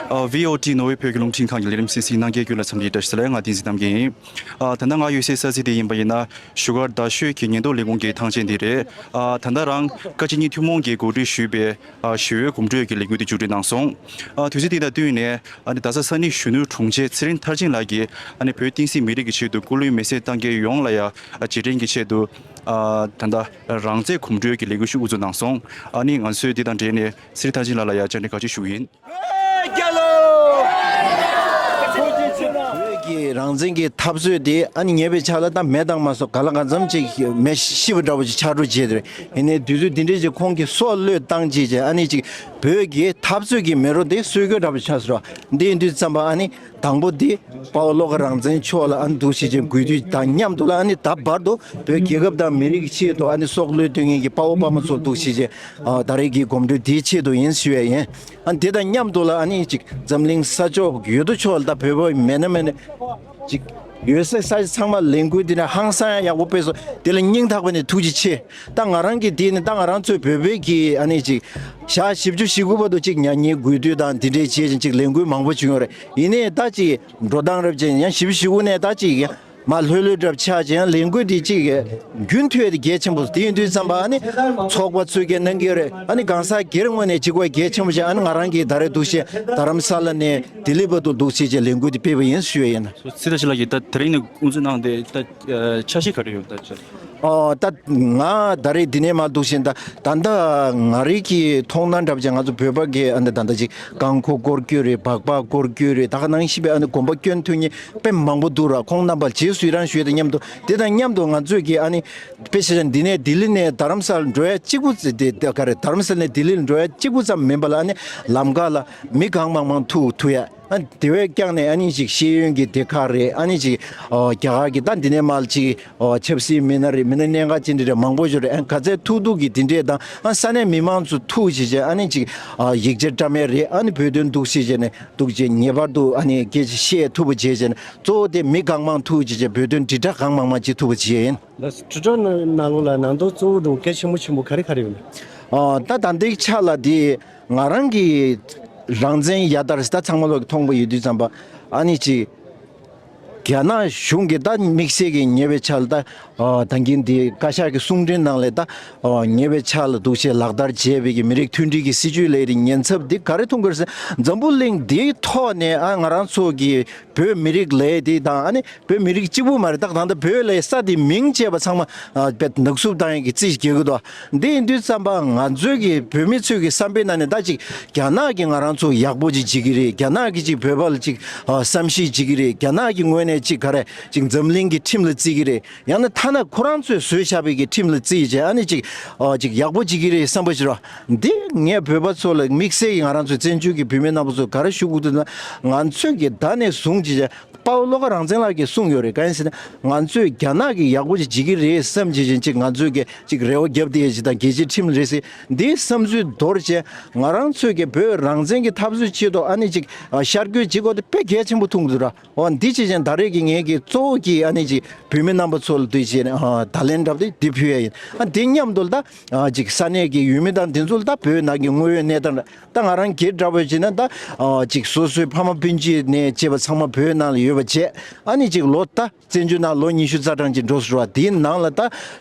ཨ། ཝི་ཨོ་ཊི་ནོར་ཝེ་བོད་ཀྱི་རླུང་འཕྲིན་ཁང་གི་ལས་རིམ་གསན་གཟིགས་གནང་མཁན་རྒྱུན་ལ་འཚམས་འདྲི་བཀྲ་ཤིས་བདེ་ལེགས། ང་བསྟན་འཛིན་རྣམ་རྒྱལ་ཡིན། ཨ། ད་ལྟ་ང་ཡོད་སའི་ས་ཚིགས་དེ་ཡིན་པ་ཡིན་ན། བཞུགས་སྒར་རྡ་ཤོད་ཀྱི་ཉེན་རྟོག་ལས་ཁུངས་ཀྱི་ཐང་ཆེན་དེ་རེད། ཨ། ད་ལྟ་རང་བཀའ་སྤྱི་གཉིས་ཐུན་མོང་གིས་གོ་སྒྲིག་ཞུས་པའི། ཨ། ཞི་བའི་གོམ་བགྲོད་ཀྱི་ལས་འགུལ་དེ་མཇུག་སྒྲིལ་གནང་སོང་། ཨ། དུས་ཚོད་དེ་དང་བསྟུན་ནས། ཨ་ནི་རྡ་ས་ས་གནས་གཞོན་ནུའི་དྲུང་ཆེ་ཚེ་རིང་མཐར་ཕྱིན་ལགས་ཀྱིས། ཨ་ནི་བོད་བསྟན་སྲིད་མི་རིགས་ཀྱི་ཆེད་དུ་སྐུ་ལུས་མེར་སྲེག་བཏང་མཁན་ཡོངས་ལ་ཡང་། ཨ། རྗེས་དྲན་གྱི་ཆེད་དུ། ཨ། ད་ལྟ་རང་རྩེད་གོམ་བགྲོད་ཀྱི་ལས་འགུལ་ཞིག་དབུ་འཛུགས་གནང་སོང་། ཨ་ནི་ང་ཚོས་འདི་དང་འབྲེལ་ནས་ཚེ་རིང་མཐར་ཕྱིན་ལགས་ལ་ཡང་བཅར་འདྲི་ག་ཅིག་ཞུ་གི་ཡིན། བོད་རྒྱལ་ལོ། བོད་ཀྱི་རང་བཙན་གྱི་འཐབ་རྩོད་དེ་ཨ་ནི་ཉེ་བའི་ཆར་ལ་ད་མེ་བཏང་མ་སོང་། ག་ལ་གང་འཚམ་ཅིག་མེ་ཤི་བ་འདྲ་བོ་ཅིག་ཆགས་འགྲོ་བྱས་ཏེ་རེད། ཡིན་ནའི་དུས་ཚོད་འདི་འདྲའི་ཅིག་ཁོང་གིས་སྲོག་བློས་བཏང་བྱས་བྱས། ཨ་ནི་ཅིག་བོད་ཀྱི་འཐབ་རྩོད་ཀྱི་མེ་རོ་དེ་གསོད་རྒྱུ་འདྲ་བོ་ཆགས་སོང་། འདི་ཡིན་དུས་ཙམ་པ་ཨ་ནི་དང་པོ་དེ་དཔའ་བོ་བློ་དགའ་རང་བཙན་མཆོག་ལ་ཨ་ནི་འདུག་སེ་ཅིག་གུས་འདུད་དང་མཉམ་དུ་ལ། ཨ་ནི་ད་བར་དུ་བོད་རྒྱལ་ཁབ་དང་མི་རིགས་ཀྱི་ཆེད་དུ་ཨ་ནི་སྲོག་བློས་གཏོང་མཁན་གྱི་དཔའ་བོ་དཔའ་མོ་ཚོ་འདུག་སེ་ཅིག་ཨ། ད་རེས་ཀྱི་གོམ་བགྲོད་འདིའི་ཆེད་དུ་ཡིན་ཞུ་ཡས་ཡིན། ཨ། དེ་དང་མཉམ་དུ་ལ་ཨ་ནི་ཅིག་འཛམ་གླིང་ས་ཕྱོགས་ཡོད་དོ་ཅོག་ལ་ད་བོད་པ་མེད་ན་མེད་ན་ཅིག་ ཡོད་སའི་ས་ཆ་ཚང་མ་ལས་འགུལ་འདི་ནས་ཧང་སང་ཡག་པོ་སྤེལ་སོང་། དེ་ལ་སྙིང་ཐག་པ་ནས་ཐུགས་རྗེ་ཆེ། ད་ང་རང་གི་དེ་ནི་ད་ང་རང་ཚོའི་བོད་པའི་གི་ཨ་ནི་ཅིག་ཞག་བཞི་བཅུ་ཞེ་དགུ་བར་དུ་ཅིག་མྱ་ངན་གུས་འདུད་དང་འདི་འདྲའི་བྱས་ཅིང་ཅིག་ལས་འགུལ་མང་པོ་བྱུང་ཡོད་རེད། ཡིན་ནའི་ད་ཅིག་འགྲོ་སྟངས་རབ་ཅིག་ཡང་བཞི་བཅུ་ཞེ་དགུ་ནས་ད་ཅིག་མ་ལྷོད་ལྷོད་འདྲ་ཆགས་ཅིང་ལས་འགུལ་འདི་ཅིག་རྒྱུན་མཐུད་དེ་གལ་ཆེན་པོ། དེ་ཡིན་དུས་ཙམ་པ་ཨ་ནི་ཚོགས་པ་ཚོས་ཀྱི་གནང་གི་ཡོད་རེད། ཨ་ནི་གང་ཟག་སྒེར་ངོས་ནས་ཅིག་དགོས་གལ་ཆེན་པོ་ཅིག་ཨ་ནི་ང་རང་གིས་ད་རེས་འདུག་བྱས་རྡ་རམ་ས་ལ་ནས་ལྡི་ལི་བར་དུ་འདུག་བྱས་ཅིག་ལས་འགུལ་འདི་སྤེལ་བ་ཡིན་ཞུ་ཡ་ཡིན། སི་ཏ་ཤི་ལགས་ཀྱིས་ད་དེ་རིང་ནས་དབུ་འཛུགས་གནང་སྟེ་ད་འཆར་གཞི་ག་རེ་ཡོད་ད་ཆ། ཨོ་ད་ང་ད་རེས་འདི་ནས་མར་འདུག་བཞིན་ད་ད་ལྟ་ང་རང་གི་མཐོང་སྣང་འདྲ་པོ་ཅིག་ང་ཚོ་བོད་པ་གི་ཨ་ནི་ད་ལྟ་ཅིག་རྐང་འཁོར་སྐོར་སྐྱོད་རེད། སྦག་སྦག་སྐོར་སྐྱོད་རེད། ད་ག་ནང་བཞིན་པའི་ཨ་ནི་གོམ་པ་སྐྱོན་ཐུབ་མཁན་དཔེ་མང་པོ་འདུག་ར། ཁོང་རྣམ་པར་རྗེས་སུ་ཡི་རང་ཞུ་ཡས་དང་མཉམ་དུ་དེ་དང་མཉམ་དུ་ང་ཚོས་ཀྱི་ཨ་ནི་དཔེ་ཆ་བཞག་འདི་ནས་ལྡི་ལི་ནས་རྡ་རམ་ས་ལ་འགྲོ་ཡ་གཅིག་པུ་ཙམ་དེ་ག་རེ་རྡ་རམ་ས་ལ་ནས་ལྡི་ལི་ལ་འགྲོ་ཡ་གཅིག་པུ་ཙམ་མིན་པ་ལ་ཨ་ནི་ལམ་ཁ་ལ་མི་གང་མང་མང་ཐུག་ཐུག་ཡ། ཨ་དེ་བས་ཀྱང་ནས་ཨ་ནི་ཅིག་ཤེས་ཡོན་གྱི་སྡེ་ཁག་རེད། ཨ་ནི་ཅིག་ཨོ་རྒྱ་གར་གྱི་ད་འདི་ནས་མར་ཅིག་ཨོ་ཆབ་སྲིད་མི་སྣ་རེད། མི་སྣ་གནད་འགག་ཅན་འདྲ་རེད། མང་པོ་ཞིག་རེད། ཨ་ག་ཚད་ཐུག་ཐུག་གི་འདི་འདྲས་དང་ཨ་ས་གནས་མི་མང་ཚོ་ཐུག་བྱས་བྱས་ཨ་ནི་ཅིག་ཨ་ཡིག་ཆ་བཀྲམ་ཡས་རེད། ཨ་ནི་བོད་དོན་འདུག་བྱས་བྱས་ནས་འདུག་བྱས་ངེས་པར་དུ་ཨ་ནི་སྐད་ཆ་བཤད་ཐུབ་པ་བྱས་བྱས་ནས་གཙོ་བོ་དེ་མི་གང་མང་ཐུག་བྱས་བྱས་བོད་དོན་དྲིལ་བསྒྲགས་གང་མང་མང་བྱེད་ཐུབ་པ་བྱས་ཡིན། ད་དྲིལ་བསྒྲགས་ནང་ནང་ལོགས་ལ་ནང་དོན་གཙོ་བོ་དང་གལ་ཆེན་པོ་ཆེན་པོ་ག་རེ་ག་རེ་ཡོད་ན། ཨ་ད་ད་ལྟའི་ཆ་ལ་དེ། ང་རང་གི་རང་བཙན་ཡར་དར་ད་ཚང་མ་ལོག་གི་མཐོང་པ་ཡོད་དུས་ཙམ་པ་ཨ་ནི་ཅིག་རྒྱ་ནག་གཞུང་གི་ད་དམིགས་བསལ་གྱི་ཉེ་བའི་ཆར་ལ་ད་ད་གིན་འདི་བཀའ་ཤག་གི་གསུང་འཕྲིན་ནང་ལས་ད་ཉེ་བའི་ཆར་ལ་འདུག་བྱས་ལག་བསྟར་བྱས་པའི་གི་མི་རིགས་མཐུན་སྒྲིལ་གྱི་སྲིད་ཇུས་ལས་རིགས་ཉེན་ཚབས་འདི་ག་རེ་མཐོང་གི་རེད་ཟེར། འཛམ་བུ་གླིང་འདིའི་ཐོག་ནས་ཨ་ང་རང་ཚོ་གི་བོད་མི་རིགས་ལས་དེ་དང་ཨ་ནི་བོད་མི་རིགས་གཅིག་པུ་མ་རེད། ད་ད་ལྟ་བོད་ལས་ས་དེ་མིང་བཅས་པ་ཚང་མ་ཨ་བེད་ནག་སུབ་བཏང་ཡག་གི་རྩིས་བྱེད་དགོས་འདུག་འདི་ཡིན་དུས་ཙམ་པ་ང་ཚོའི་གི་བོད་མི་ཚོའི་གི་བསམ་པའི་ནང་ནས་ད་ཅིག་རྒྱ་ནག་གི་ང་རང་ཚོ་ཡག་པོ་ཅིག་བྱེད་ཀྱི་རེད། རྒྱ་ནག་གི་ཅིག་བོད་པ་ལ་ཅིག་ཨ་བསམ་ཤེས་བྱེད་ཀྱི་རེད། རྒྱ་ནག་གི་ངོས་ནས་ཅིག་ག་རེ་ཅིག་འཛམ་གླིང་གི་ཁྲིམས་ལ་བརྩི་གི་རེད། ཡང་ན་ཐ་ན་ཁོ་རང་ཚོས་བཟོས་བཞག་པའི་གི་ཁྲིམས་ལ་བརྩིས་བྱས་ཨ་ནི་ཅིག་ཨ་ཅིག་ཡག་པོ་བྱེད་ཀྱི་རེད་བསམ་པ་ཞིག་རེད། འདི་ངས་བོད་པ་ཚོ་ལ་དམིགས་བསལ་གྱི་ང་རང་ཚོའི་བཙན་བྱོལ་གྱི་བོད་མི་རྣམ་པ་ཚོ་ག་རེ་ཞུ་དགོས་འདུག་ན། ང་ཚོས་ཀྱི་ད་ནས་བཟུང་ཅིག་དཔའ་བོ་བློ་དགའ་རང་བཙན་ལགས་ཀྱིས་གསུངས་ཡོད་རེད། གང་ཡིན་ཟེར་ན་ང་ཚོས་རྒྱ་ནག་གིས་ཡག་པོ་ཅིག་བྱེད་ཀྱི་རེད་བསམ་བྱས་བྱས་ཅིག་ང་ཚོས་ཀྱི་ཅིག་རེ་བ་བརྒྱབ་བསྡད་ཡས་ཅིག་དང་རྒྱལ་སྤྱིའི་ཁྲིམས་རེད་ཟེར་འདིའི་བསམ་ཚུལ་དོར་བྱས་ང་རང་ཚོས་ཀྱི་བོད་རང་བཙན་གྱི་འཐབ་རྩོད་ཆེད་དུ་ཨ་ནི་ཅིག་ཤར་བསྐྱོད་བྱེད་དགོས་དེ་དཔེ་གལ་ཆེན་པོ་མཐོང་གི་འདུག་ར། འོ་འདི་བྱས་ཅིག་ད་རེས་ཀྱི་ངེད་ཀྱི་གཙོ་བོ་གི་ཨ་ནི་ཅིག་བོད་མི་རྣམ་པ་ཚོ་ལ་འདི་བྱས་ནས་ད་ལན་འདྲ་པོ་དེ་འདི་ཕུལ་ཡས་ཡིན། ཨ་འདི་མཉམ་དུ་ལ་ད་ཅིག་ས་གནས་ཀྱི་ཡུལ་མི་དང་འདི་ཚོ་ལ་ད་བོད་ནང་གི་དངོས་ཡོད་གནས་སྟངས་ད་ང་རང་སྒེར་འདྲ་པོ་བྱས་ན་ད་ཅིག་སོ་སོའི་ཕ་མ་སྤུན་མཆེད་ནས་བཅས་པ་ཚང་མ་བོད་ནང་ལ་ཡོད་པ་བྱས་ཨ་ནི་ཅིག་ལོ་ད་བཙན་བྱོལ་ནང་ལོ་ཉི་ཤུ་རྩ་གྲངས་ཅིག་འགྲོ་སོང་བ་དེའི་ནང་ལ་ད་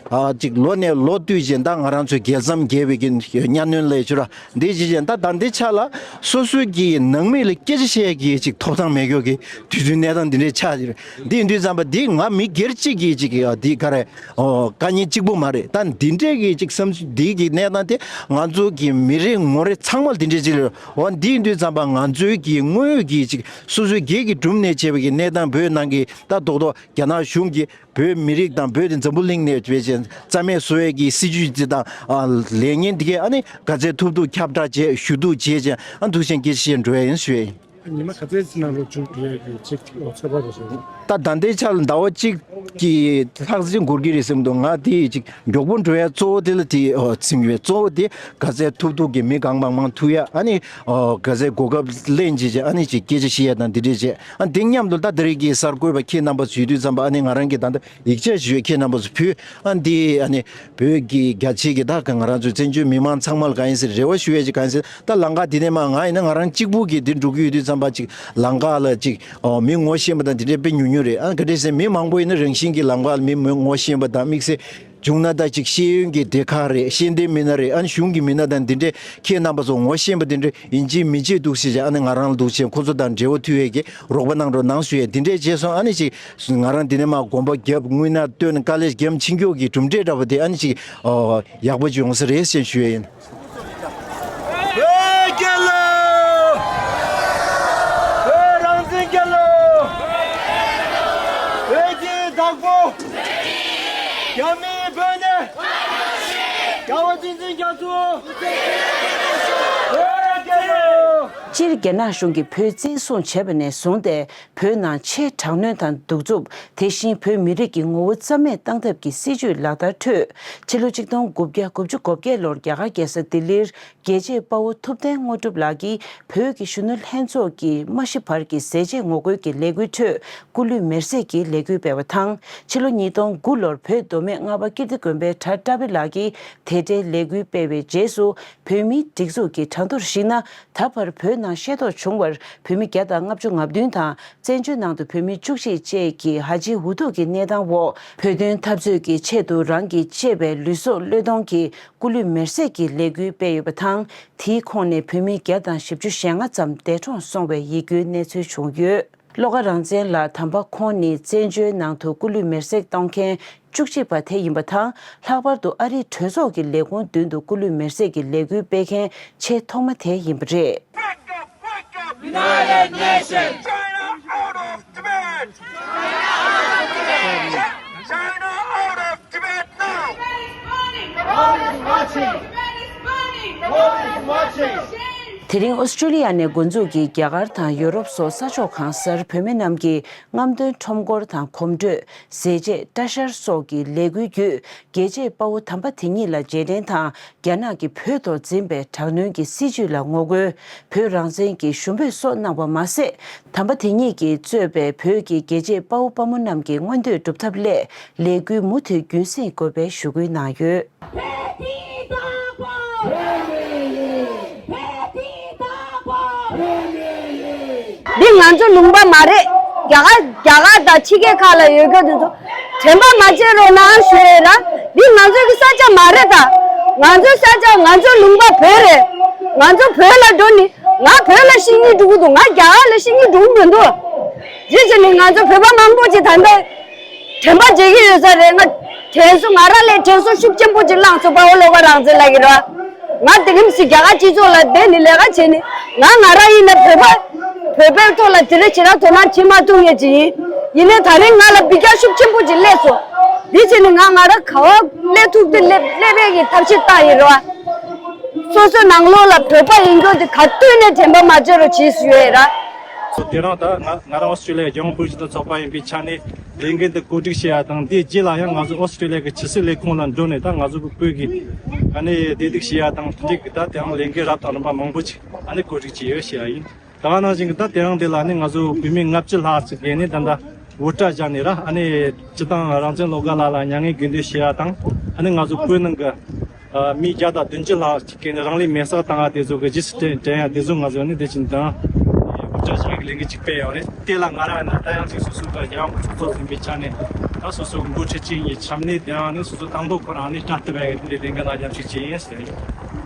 ཅིག་ལོ་ནས་ལོ་བསྟུད་ཅིག་ད་ང་རང་ཚོའི་རྒྱལ་མཚམས་བརྒལ་བའི་གི་གཉའ་གནོན་ལས་བྱུར་བ་འདི་བྱས་ཅིག་ད་ད་འདི་ཆ་ལ་སོ་སོའི་གི་ནང་མི་ལ་སྐད་ཆ་བཤད་ཀྱི་ཅིག་ཐོབ་ཐང་མེད་མཁན་གྱི་དུས་ཚོད་གནས་སྟངས་འདི་འདྲའི་ཆགས་ཡོད། འདི་ཡིན་དུས་ཙམ་པ་འདི་ང་མི་སྒེར་གཅིག་གིས་ཅིག་འདི་ག་རེ་ཨོ་དཀའ་ངལ་གཅིག་པུ་མ་རེད། ད་འདི་འདྲས་ཀྱི་ཅིག་བསམ་ཚུལ་འདི་གི་གནས་སྟངས་དེ་ང་ཚོ་གི་མི་རེ་ངོ་རེ་ཚང་མ་ལ་འདི་འདྲས་ཅིག་ལ་འོ་འདི་ཡིན་དུས་ཙམ་པ་ང་ཚོའི་གི་དངོས་ཡོད་ཀྱི་ཅིག་སོ་སོའི་སྒེར་གྱི་སྒྲུབ་ནས་བྱས་པའི་གི་གནས་སྟངས་བོད་ནང་གི་ད་རྡོག་རྡོག་རྒྱ་ནག་གཞུང་གིས་བོད་མི་རིགས་དང་བོད་དེ་འཛམ་བུ་གླིང་ནས་བྱས་ཅིག་རྩ་མེད་བཟོ་ཡས་ཀྱི་སྲིད་ཇུས་འདི་དང་ལས་ངན་འདི་གས་ཨ་ནི་ག་ཚད་ཐུབ་ཐུབ་ཁྱབ་བསྒྲགས་བྱས་ཞུ་གཏུག་བྱས་ཅིག་ཨ་འདུག་བྱས་སྐད་ཆ་བཤད་འགྲོ་ཡ་ཡིན་ཞུ་ཡ་ཡིན། ཉི་མ་ག་ཚོད་ཙམ་ནང་ལོགས་མཇུག་སྒྲིལ་ཡས་ཀྱི་ཅིག་ཚོད་དཔག་རེད་ཟེར། ད་ད་ལྟའི་ཆར་ཟླ་བ་གཅིག་གི་ལྷག་ཙམ་འགོར་གྱི་རེད་བསམ་འདུག་ང་དེ་ཅིག་མགྱོགས་པོ་འགྲོ་ཡ་གཙོ་བོ་དེ་ལ་དེ་ཨོ་ཚིམ་ཡོད། གཙོ་བོ་དེ་ག་ཚད་ཐུབ་ཐུབ་ཀྱི་མི་གང་མང་མང་ཐུག་ཡ་ཨ་ནི་ཨོ་ག་ཚད་གོ་སྐབས་ལེན་བྱས་བྱས་ཨ་ནི་ཅིག་སྐད་ཆ་བཤད་ཡ་དང་འདི་འདྲས་བྱས་ཨ་འདི་མཉམ་དུ་ད་དེ་རིང་གི་གསར་འགོད་པ་ཁྱེད་རྣམ་པ་ཚོ་ཡོད་དུས་ཙམ་པ་ཨ་ནི་ང་རང་གི་ད་ལྟ་ཡིག་ཆ་ཞུ་ཡ་ཁྱེད་རྣམ་པ་ཚོ་ཕུལ་ཨ་འདི་ཨ་ནི། བོད་ཀྱི་རྒྱ་ཆེ་གི་ད་ག་ང་རང་ཚོའི་བཙན་བྱོལ་མི་མང་ཚང་མ་ལ་གང་ཡིན་ཟེར་རེ་བ་ཞུ་ཡས་ཅིག་གང་ཡིན་ཟེར་ད་ལམ་ཁ་འདི་ནས་མ་ང་ཡིན་ན་ང་རང་གཅིག་པུ་གིས་འདི་འགྲོ་གི་ཡོད་དུས་ཙམ་པ་ཅིག་ལམ་ཁ་ལ་ཅིག་ཨོ་མི་ངོ་ཤེས་པ་དང་འདི་འདྲས་དཔེ་ཉུང་ཉུང་རེད། ཨ་ག་འདྲས་ཟེར་མི་མང་པོ་ཡིན་ན་རང་བཞིན་གྱི་ལམ་ཁ་ལ་མི་མི་ངོ་ཤེས་པ་དང་དམིགས་བསལ་བྱུང་ན་ད་ཅིག་ཤེས་ཡོན་གྱི་སྡེ་ཁག་རེད། ཤེས་ལྡན་མི་སྣ་རེད། ཨ་ནི་གཞུང་གི་མི་སྣ་དང་འདི་འདྲས་ཁྱེད་རྣམ་པ་ཚོ་ངོ་ཤེས་པ་འདི་འདྲས་ཡིན་གཅིག་མིན་གཅིག་འདུག་ཟེར་བྱས་ཨ་ནི་ང་རང་ལ་འདུག་བྱས་ཁོ་ཚོ་དང་འབྲེལ་བ་མཐུད་ཡས་ཀྱི་རོགས་པ་གནང་རོགས་གནང་ཞུ་ཡས་འདི་འདྲས་བྱས་སོང་། ཨ་ནི་ཅིག་ང་རང་འདི་ནས་མར་གོམ་པ་བརྒྱབ་དངུལ་ནག་བཏོན་དཀའ་ལས་བརྒྱབ་ཕྱིན་རྒྱུ་གི་གྲུབ་འབྲས་འདྲ་པོ་དེ་ཨ་ནི་ཅིག་ཨོ་ཡག་པོ་ཅིག་ཡོང་ས་རེད་ཞེས་ཞུ་ཡས་ཡིན། བོད་རྒྱལ་ལོ། བོད་རང་བཙན་རྒྱལ་ལོ། བོད་ཀྱི་བདག་པོ། རྒྱ་མིའི་བོད་ནས། རྒྱལ་བ་བསྟན་འཛིན་རྒྱ་མཚོ། བོད་རྒྱལ་ལོ། སྤྱིར་རྒྱ་ནག་གཞུང་གིས་བོད་བཙན་བཟུང་བྱས་པ་ནས་བཟུང་སྟེ། བོད་ནང་ཆེས་དྲག་གནོན་དང་གདུག་རྩུབ། དེ་བཞིན་བོད་མི་རིགས་ཀྱི་ངོ་བོ་རྩ་མེད་བཏང་ཐབས་ཀྱི་སྲིད་བྱུས་ལག་བསྟར་ཁྲོད། ཕྱི་ལོ་ཆིག་སྟོང་དགུ་བརྒྱ་དགུ་བཅུ་གོ་བརྒྱད་ལོར་རྒྱ་གར་རྒྱལ་ས་ལྡི་ལིར་རྒྱལ་གཅེས་དཔའ་བོ་ཐུབ་བསྟན་དངོས་གྲུབ་ལགས་ཀྱིས་བོད་ཀྱི་གཞོན་ནུ་ལྷན་ཚོགས་ཀྱི་མ་ཤི་བར་གྱི་ཟས་བཅད་ངོ་རྒོལ་གྱི་ལས་འགུལ་ཁྲོད་སྐུ་ལུས་མེར་སྲེག་གི་ལས་འགུལ་སྤེལ་བ་དང་། ཕྱི་ལོ་ཉིས་སྟོང་དགུ་ལོར་བོད་མདོ་སྨད་རྔ་པ་ཀིརྟི་དགོན་པའི་གྲྭ་བཀྲ་བྷེ་ལགས་ཀྱིས་དེ་འབྲེལ་ལས་འགུལ་སྤེལ་བའི་རྗེས་སུ། བོད་མིའི་སྒྲིག་འཛུགས་ཀྱི་གྲངས་ཐོར་གཞིགས་ན། ད་བར་བོད་ནང་ཤེས་རྟོགས་བྱུང་བར་བོད་མི་བརྒྱ་དང་ལྔ་བཅུ་ང་བདུན་དང་། བཙན་བྱོལ་ནང་དུ་བོད་མི་བཅུ་གཅིག་བཅས་ཀྱི་ཧ་ཅང་འུ་ཐུག་གི་གནས་སྟངས་འོག་བོད་དོན་འཐབ་རྩོད་ཀྱི་ཆེད་དུ་རང་གི་གཅེས་པའི་ལུས་སྲོག་བློས་གཏོང་གིས་སྐུ་ལུས་མེར་སྲེག་གི་ལས་འགུལ་སྤེལ་ཡོད་པ་དང་། དེའི་ཁོངས་ནས་བོད་མི་བརྒྱ་དང་བཞི་བཅུ་ཞེ་ལྔ་ཙམ་འདས་གྲོངས་སོང་བའི་ཡིད་སྐྱོའི་གནས་ཚུལ་བྱུང་ཡོད། བློ་དགའ་རང་བཙན་ལགས་དམ་པ་ཁོང་ནི་བཙན་བྱོལ་ནང་དུ་སྐུ་ལུས་མེར་སྲེག་གཏོང་མཁན་བཅུ་གཅིག་པ་དེ་ཡིན་པ་དང་། ལྷག་པར་དུ་ཨ་རིའི་གྲོས་ཚོགས་ཀྱི་ལས་ཁུངས་མདུན་དུ་སྐུ་ལུས་མེར་སྲེག་གི་ལས་འགུལ་སྤེལ་མཁན་ཆེས་ཐོག་མ་དེ་ཡིན་པ་རེད། Wake up, wake up! United Nations! China out of Tibet! China out of Tibet now! World is watching! World is watching! དེ་རིང་ཨོ་སི་ཀྲི་ལི་ཡ་ནས་འགོ་འཛུགས་ཀྱིས་རྒྱ་གར་དང་ཡོ་རོབ་སོགས་ས་ཕྱོགས་གང་སར་བོད་མི་རྣམས་ཀྱིས་རྔམ་སྟོན་ཁྲོམ་སྐོར་དང་གོམ་བགྲོད། ཟས་བཅད། གྲྭ་ཤར་སོགས་ཀྱི་ལས་འགུལ་བརྒྱུད། རྒྱལ་གཅེས་དཔའ་བོ་དམ་པ་དེ་ཉིད་ལ་རྗེས་དྲན་དང་། རྒྱ་ནག་གིས་བོད་ཐོག་འཛིན་པའི་དྲག་གནོན་གྱི་སྲིད་བྱུས་ལ་ངོ་རྒོལ། བོད་རང་བཙན་གྱི་ཞུ་འབོད་སོགས་གནང་བ་མ་ཟད། དམ་པ་དེ་ཉིད་ཀྱིས་གཙོས་པའི་བོད་ཀྱི་རྒྱལ་གཅེས་དཔའ་བོ་དཔའ་མོ་རྣམས་ཀྱི་མངོན་འདོད་སྒྲུབ་ཐབས་སླད། ལས་འགུལ་མུ་མཐུད་རྒྱུན་སྲིང་དགོས་པའི་ཞུ་སྐུལ་གནང་ཡོད། འདི་ང་ཚོ་ལུང་པ་མ་རེད། རྒྱ་གར་རྒྱ་གར་དང་ཕྱི་རྒྱལ་ཁག་ལ་ཡོད་མཁན་དེ་ཚོ་དྲན་པ་མ་བརྗེད་རོགས་གནང་ཞུ་ཡས་ལ། འདི་ང་ཚོའི་གི་ས་ཆ་མ་རེད་ད། ང་ཚོའི་ས་ཆ་ང་ཚོའི་ལུང་པ་བོད་རེད། ང་ཚོ་བོད་ལ་འགྲོ་ནི། ང་བོད་ལ་ཤི་སྙིང་འདོད་ཀྱི་འདུག་ང་རྒྱ་གར་ལ་ཤི་སྙིང་འདོད་ཀྱི་མི་འདུག་རྗེས་ཀྱི་ནི་ང་ཚོ་བོད་པ་མང་པོ་ཅིག་ད་ལྟ་དྲན་པ་བརྗེད་ཀྱི་ཡོད་ས་རེད། ང་དྲན་གསོ་ང་རང་ལས་དྲན་གསོ་ཤུགས་ཆེན་པོ་ཅིག་བླངས་སོང་། དཔའ་བོ་བློ་དགའ་རང་བཙན་ལགས་ཀྱིས་ར། ང་དེ་རིང་སི་རྒྱ་གར་སྤྱི་ཚོགས་ལ་བསྡད་ནས་ལས་ཀ་བྱས་ནས་ང་ང་རང་ཡིན་ན་བོད་པ་བོད་པའི་ཐོག་ལ་དེ་རིང་ཞེ་དྲག་དོ་སྣང་བྱེད་མ་ཐུབ་མཁན་ཅིག་ཡིན། ཡིན་ནའི་ད་རིང་ང་ལ་འབུད་རྒྱག་ཤུགས་ཆེན་པོ་ཅིག་སླེབས་སོང་། འདི་བྱས་ནས་ང་ང་རང་ག་བ་སླེབས་ཐུབ་དེ་སླེབས་སླེབས་ཡས་ཀྱི་ཐབས་ཤེས་བཏང་ཡིན་ར། སོ་སོའི་ནང་ལོགས་ལ་བོད་པ་ཡིན་རྒྱུ་དེ་ག་དུས་ནས་དྲན་པ་མ་བརྗེད་རོགས་བྱེད་ཞུ་ཡས་ར། དེ་རིང་ད་ང་ང་རང་ཨོ་སི་ཀྲི་ལི་ཡའི་རྒྱལ་ཡོངས་བོད་སྤྱི་ཚོགས་ཚོགས་པ་ཡིན་པའི་ཆ་ནས་ལས་འགན་འདི་གོ་སྒྲིག་བྱེད་ཡ་དང་། དེའི་རྗེས་ལ་ཡང་ང་ཚོ་ཨོ་སི་ཀྲི་ལི་ཡ་གི་ཕྱི་སྲིད་ལས་ཁུངས་ལ་འགྲོ་ནས། ད་ང་ཚོ་གི་བོད་ཀྱི་ཨ་ནི་བདེ་སྡུག་བྱེད་ཡ་དང་མཐུན་འགྲིག་གི་ད་དེ་རིང་ལས་འགན་རབ་དང་རིམ་པ་མང་པོ་ཅིག་ཨ་ནི་གོ་སྒྲིག་བྱས་ཡོད་ཞུ་ཡ་ཡིན། ད་ག་ནང་བཞིན་གྱི་ད་དེ་རིང་འདི་ལ་ནི་ང་ཚོ་བོད་མི་ལྔ་བཅུ་ལྷག་ཅིག་གིས་ནི་ད་ལྟ་བོད་སྒྲ་བརྒྱབ་ནས་ར། ཨ་ནི་སྤྱི་བཏང་རང་བཙན་བློ་དགའ་ལགས་ལ་མྱ་ངན་གུས་འདུད་ཞུ་ཡ་དང་། ཨ་ནི་ང་ཚོ་བོད་ནང་གི་ཨ་མི་བརྒྱ་དང་བདུན་ཅུ་ལྷག་ཅིག་གིས་ནི་རང་ལུས་མེར་སྲེག་བཏང་ཡ་དེ་ཚོ་གི་རྗེས་སུ་དྲན་དྲན་ཡ་དེ་ཚོ་ང་ཚོ་ནི་དེ་བཞིན་དང་བོད་སྒྲ་བརྒྱབ་ཀྱི་ལས་འགུལ་ཅིག་སྤེལ་ཡོད་རེད། དེ་ལ་ང་རང་ཡིན་ན་ད་ཡང་ཅིག་སོ་སོ་གི་རྒྱལ་ཡོངས་ཀྱི་ཚོགས་གཙོ་ཟིན་པའི་ཆ་ནས། ད་སོ་སོ་གི་འགོ་ཁྲིད་ཅིག་ཡིན་ཆ་ནས། དེ་རིང་ནི་སོ་སོ་དང་པོ་ཁོ་རང་ནི་སྤྲད་ཐུབ་ཡ་གི་དེ་འདྲའི་ལས་འགུལ་ལ་མཉམ་ཞུགས་བྱས་ཡིན་ཟེར་ཡོད།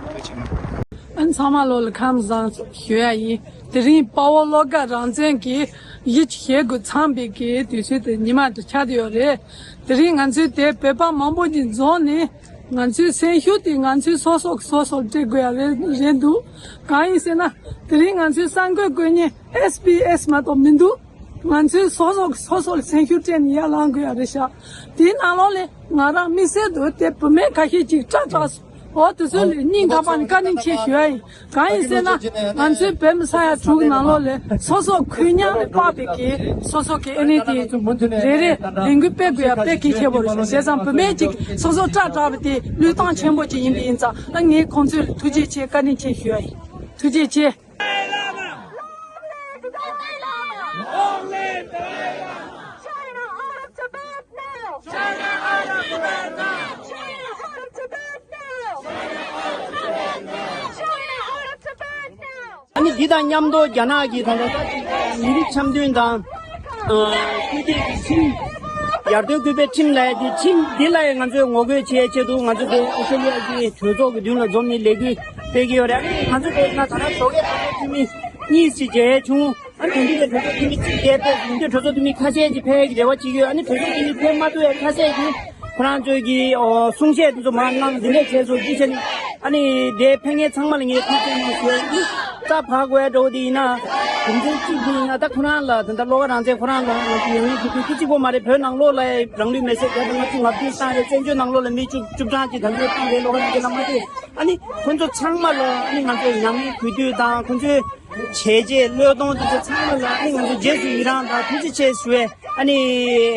ཐུགས་རྗེ་ཆེ་གནང་། ཨ་ཚང་མ་ལོ་ལ་ཁམས་བཟང་ཞུ་ཡ་ཡིན། དེ་རིང་དཔའ་བོ་བློ་དགའ་རང་བཙན་གྱི་ཡིད་ཆེས་དགོས་འཚམས་པའི་གི་དུས་ཚོད་དེ་ཉི་མ་དེ་ཆགས་བསྡད་ཡོད་རེད། དེ་རིང་ང་ཚོའི་དེ་བོད་པ་མང་པོ་ཅིག་འཛོམས་ནས་ང་ཚོའི་སེམས་ཤུགས་དེ་ང་ཚོའི་སོ་སོ་སོ་སོར་སྤྲད་དགོས་ཡ་རེད་རེད་འདུག་གང་ཡིན་ཟེར་ན། དེ་རིང་ང་ཚོའི་གསར་འགོད་དགོས་མཁན་ཨེས་བི་ཨེས་མ་གཏོགས་མི་འདུག་ང་ཚོའི་སོ་སོ་སོ་སོར་སེམས་ཤུགས་སྤྲད་ནས་ཡར་ལངས་དགོས་ཡ་རེད་ཤག་དེའི་ནང་ལོགས་ལས་ང་རང་དམིགས་བསལ་དུ་དེ་བུད་མེད་ཁ་ཤས་ཅིག་སྐྲག་སྐྲག་སོང་། འོ་དེ་ཚོ་ལ་སྙིང་ཐག་པ་ནས་བཀའ་དྲིན་ཆེ་ཞུ་ཡ་ཡིན། གང་ཡིན་ཟེར་ན། ང་ཚོའི་བོད་མི་ས་ཡ་དྲུག་ནང་ལོགས་ལས་སོ་སོ་གུ་ཡངས་ལས་དཔག་པའི་གི་སོ་སོ་གི་ཨ་ནི་དེ་རེ་རེ་ལས་འགུལ་སྤེལ་དགོས་ཡ་དཔེ་གལ་ཆེན་པོ་རེད་ཤག་བྱས་ཙང་བུད་མེད་ཅིག་སོ་སོ་སྐྲག་སྐྲག་པ་དེ་བློས་བཏང་ཆེན་པོ་ཅིག་ཡིན་པ་ཡིན་ཙང་། ད་ངས་ཁོང་ཚོ་ལ་ཐུགས་རྗེ་ཆེ་བཀའ་དྲིན་ཆེ་ཞུ་ཡ་ཡིན། ཐུགས་རྗེ་ཆེ། Long live the Dalai Lama! Long live the Dalai Lama! China out of Tibet now! China out of Tibet now! China out of Tibet now! China out of Tibet now! China out of Tibet now! ཨ་ནི་འདི་དང་མཉམ་དུ་རྒྱ་ནག་གི་ད་ལྟ་མི་རིགས་འཆམ་མཐུན་དང་། ཨ། སྐུལ་འདེད་ཀྱི་ཁྲིམས། ཡར་ཐོན་སྐུལ་སྤེལ་ཁྲིམས་ལབ་ཡ་དེ། ཁྲིམས་འདི་ལ་ཡང་ང་ཚོས་ངོ་རྒོལ་བྱེད་ཆེད་དུ་ང་ཚོ་དེ་ཨོ་སི་ཀྲི་ལི་ཡ་གི་གྲོས་ཚོགས་ཀྱི་མདུན་ལ་འཛོམས་ནས་ལས་འགུལ་སྤེལ་གྱི་ཡོད་རེད། ང་ཚོ་དེ་ན་ད་ལྟ་ཞོགས་ཀས་གྲོས་ཚོགས་འཐུས་མི་གཉིས་ཅིག་མཇལ་བྱུང་། ཨ་ནི་དེ་འདྲའི་གྲོས་ཚོགས་འཐུས་མི་གཅིག་བསྡད་པས། དེ་འདྲའི་གྲོས་ཚོགས་འཐུས་མི་ཁ་ཤས་ཀྱིས་ཕེབས་ཡག་གི་རེ་བ་བྱེད་ཀྱི་ཡོད། ཨ་ནི་གྲོས་ཚོགས་འཐུས་མི་ཕེབས་མ་ཐུབ་ཡག་ཁ་ཤས་ཀྱིས་ཁོ་རང་ཚོའི་གི་ཨོ་གསུང་བཤད་དེ་ཚོ་མར་གནང་། འདི་འདྲས་བྱས་སོང་། འདི་བྱས་ནས་ཨ་ནི་དེ་ཕེབས་མཁན་ཚང་མ་ལ་ངས་ཐུགས་རྗེ་ཆེ་ཞུ་ཡ་ཡིན། ད་ཕར་གོ་ཡ་འདྲ་བོ་དེ་ཡིན་ན། གུང་ཁྲན་གཅིག་དེ་ཡིན་ན་ད་ཁོ་རང་ལ་ད་ལྟ་བློ་དགའ་རང་བཙན་ཁོ་རང་ལ་ང་ཚོ་མྱ་ངན་གུས་འདུད་དེ་གཅིག་པོ་མ་རེད། བོད་ནང་ལོགས་ལ་རང་ལུས་མེར་སྲེག་བརྒྱ་དང་ལྔ་བཅུ་ང་བདུན་བཏང་རེད། བཙན་བྱོལ་ནང་ལོགས་ལ་མི་བཅུ་བཅུ་གྲངས་ཅིག་ད་ལྟ་བཏང་རེད། བློ་དགའ་རང་བཙན་ལ་མ་ཟད། ཨ་ནི་ཁོ་ཚོ་ཚང་མ་ལ་ཨ་ནི་ང་ཚོས་མྱ་ངན་གུས་འདུད་དང་། ཁོ་ཚོའི་ བྱས་རྗེས་བློས་གཏོང་དེ་ཚོ་ཚང་མ་ལ་ཨ་ནི་ང་ཚོ་རྗེས་སུ་ཡི་རང་དང་ཐུགས་རྗེ་ཆེ་ཞུ་བའི་ཨ་ནི་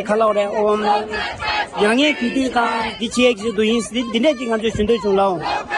ག་ལབ་རེད། ཨོ་མྱ་ངན་གུས་འདུད་དང་འདི་བྱས་ཀྱི་འདུག་ཡིན། འདི་འདི་འདྲས་ཀྱི་ང་ཚོས་ཞུ་འདོད་བྱུང་ལགས།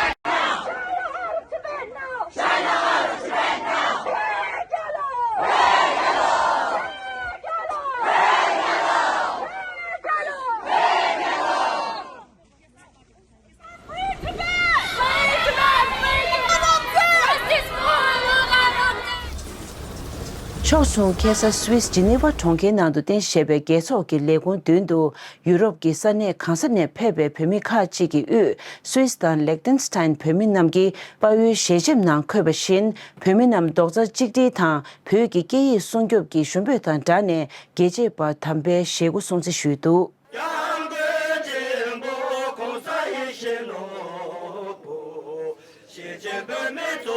ཕྱོགས་མཚུངས། ཁ་སང་སུད་སི་ཇི་ནི་ཝ་གྲོང་ཁྱེར་ནང་དུ་རྟེན་གཞི་བྱས་པའི་རྒྱལ་ཚོགས་ཀྱི་ལས་ཁུངས་མདུན་དུ་ཡུ་རོབ་ཀྱི་ས་གནས་གང་ས་ནས་ཕེབས་པའི་བོད་མི་ཁག་ཅིག་གིས་དབུས་སུད་སི་དང་ལེག་ཏེན་སི་ཐན་བོད་མི་རྣམས་ཀྱིས་དཔའ་བོའི་ཞལ་ཆེམས་ནང་འཁོད་པ་བཞིན། བོད་མི་རྣམས་རྡོག་རྩ་གཅིག་སྒྲིལ་དང་བོད་ཀྱི་སྐད་ཡིག་སྲུང་སྐྱོབ་ཀྱི་ཞུ་འབོད་དང་སྦྲགས་ནས་རྒྱལ་གཅེས་དཔའ་དམ་པའི་ཞལ་སྐུ་སྲུང་བརྩི་ཞུས་འདུག། སྐྱབས་མགོན་ཆེན་པོ་གོང་ས་ཡིད་བཞིན་ནོར་བུ། གཞིས་བྱེས་བོད་མི་གཙོ་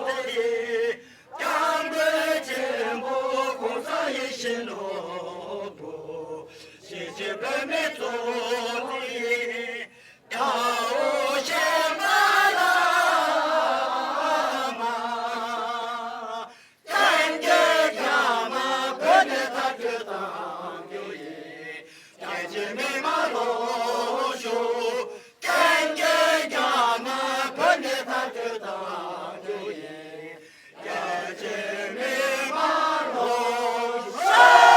བོ་དེ། སྐྱབས་མགོན་ཆེན་པོ་གོང་ས་ཡིད་བཞིན་ནོར་བུ། གཞིས་བྱེས་བོད་མི་གཙོ་བོ་དེ། དགྲ་བོ་གཞན་པ་ལ་མ། གཏན་གྱི་རྒྱ་མ་བོད་ནས་མཐར་སྐྱོད་གཏང་རྒྱུ་ཡིན། རྒྱལ་གཅེས་མི་མང་ལོངས་ཤོག། གཏན་གྱི་རྒྱ་མ་བོད་ནས་མཐར་སྐྱོད་གཏང་རྒྱུ་ཡིན། རྒྱལ་གཅེས་མི་མང་ལོངས་ཤོག།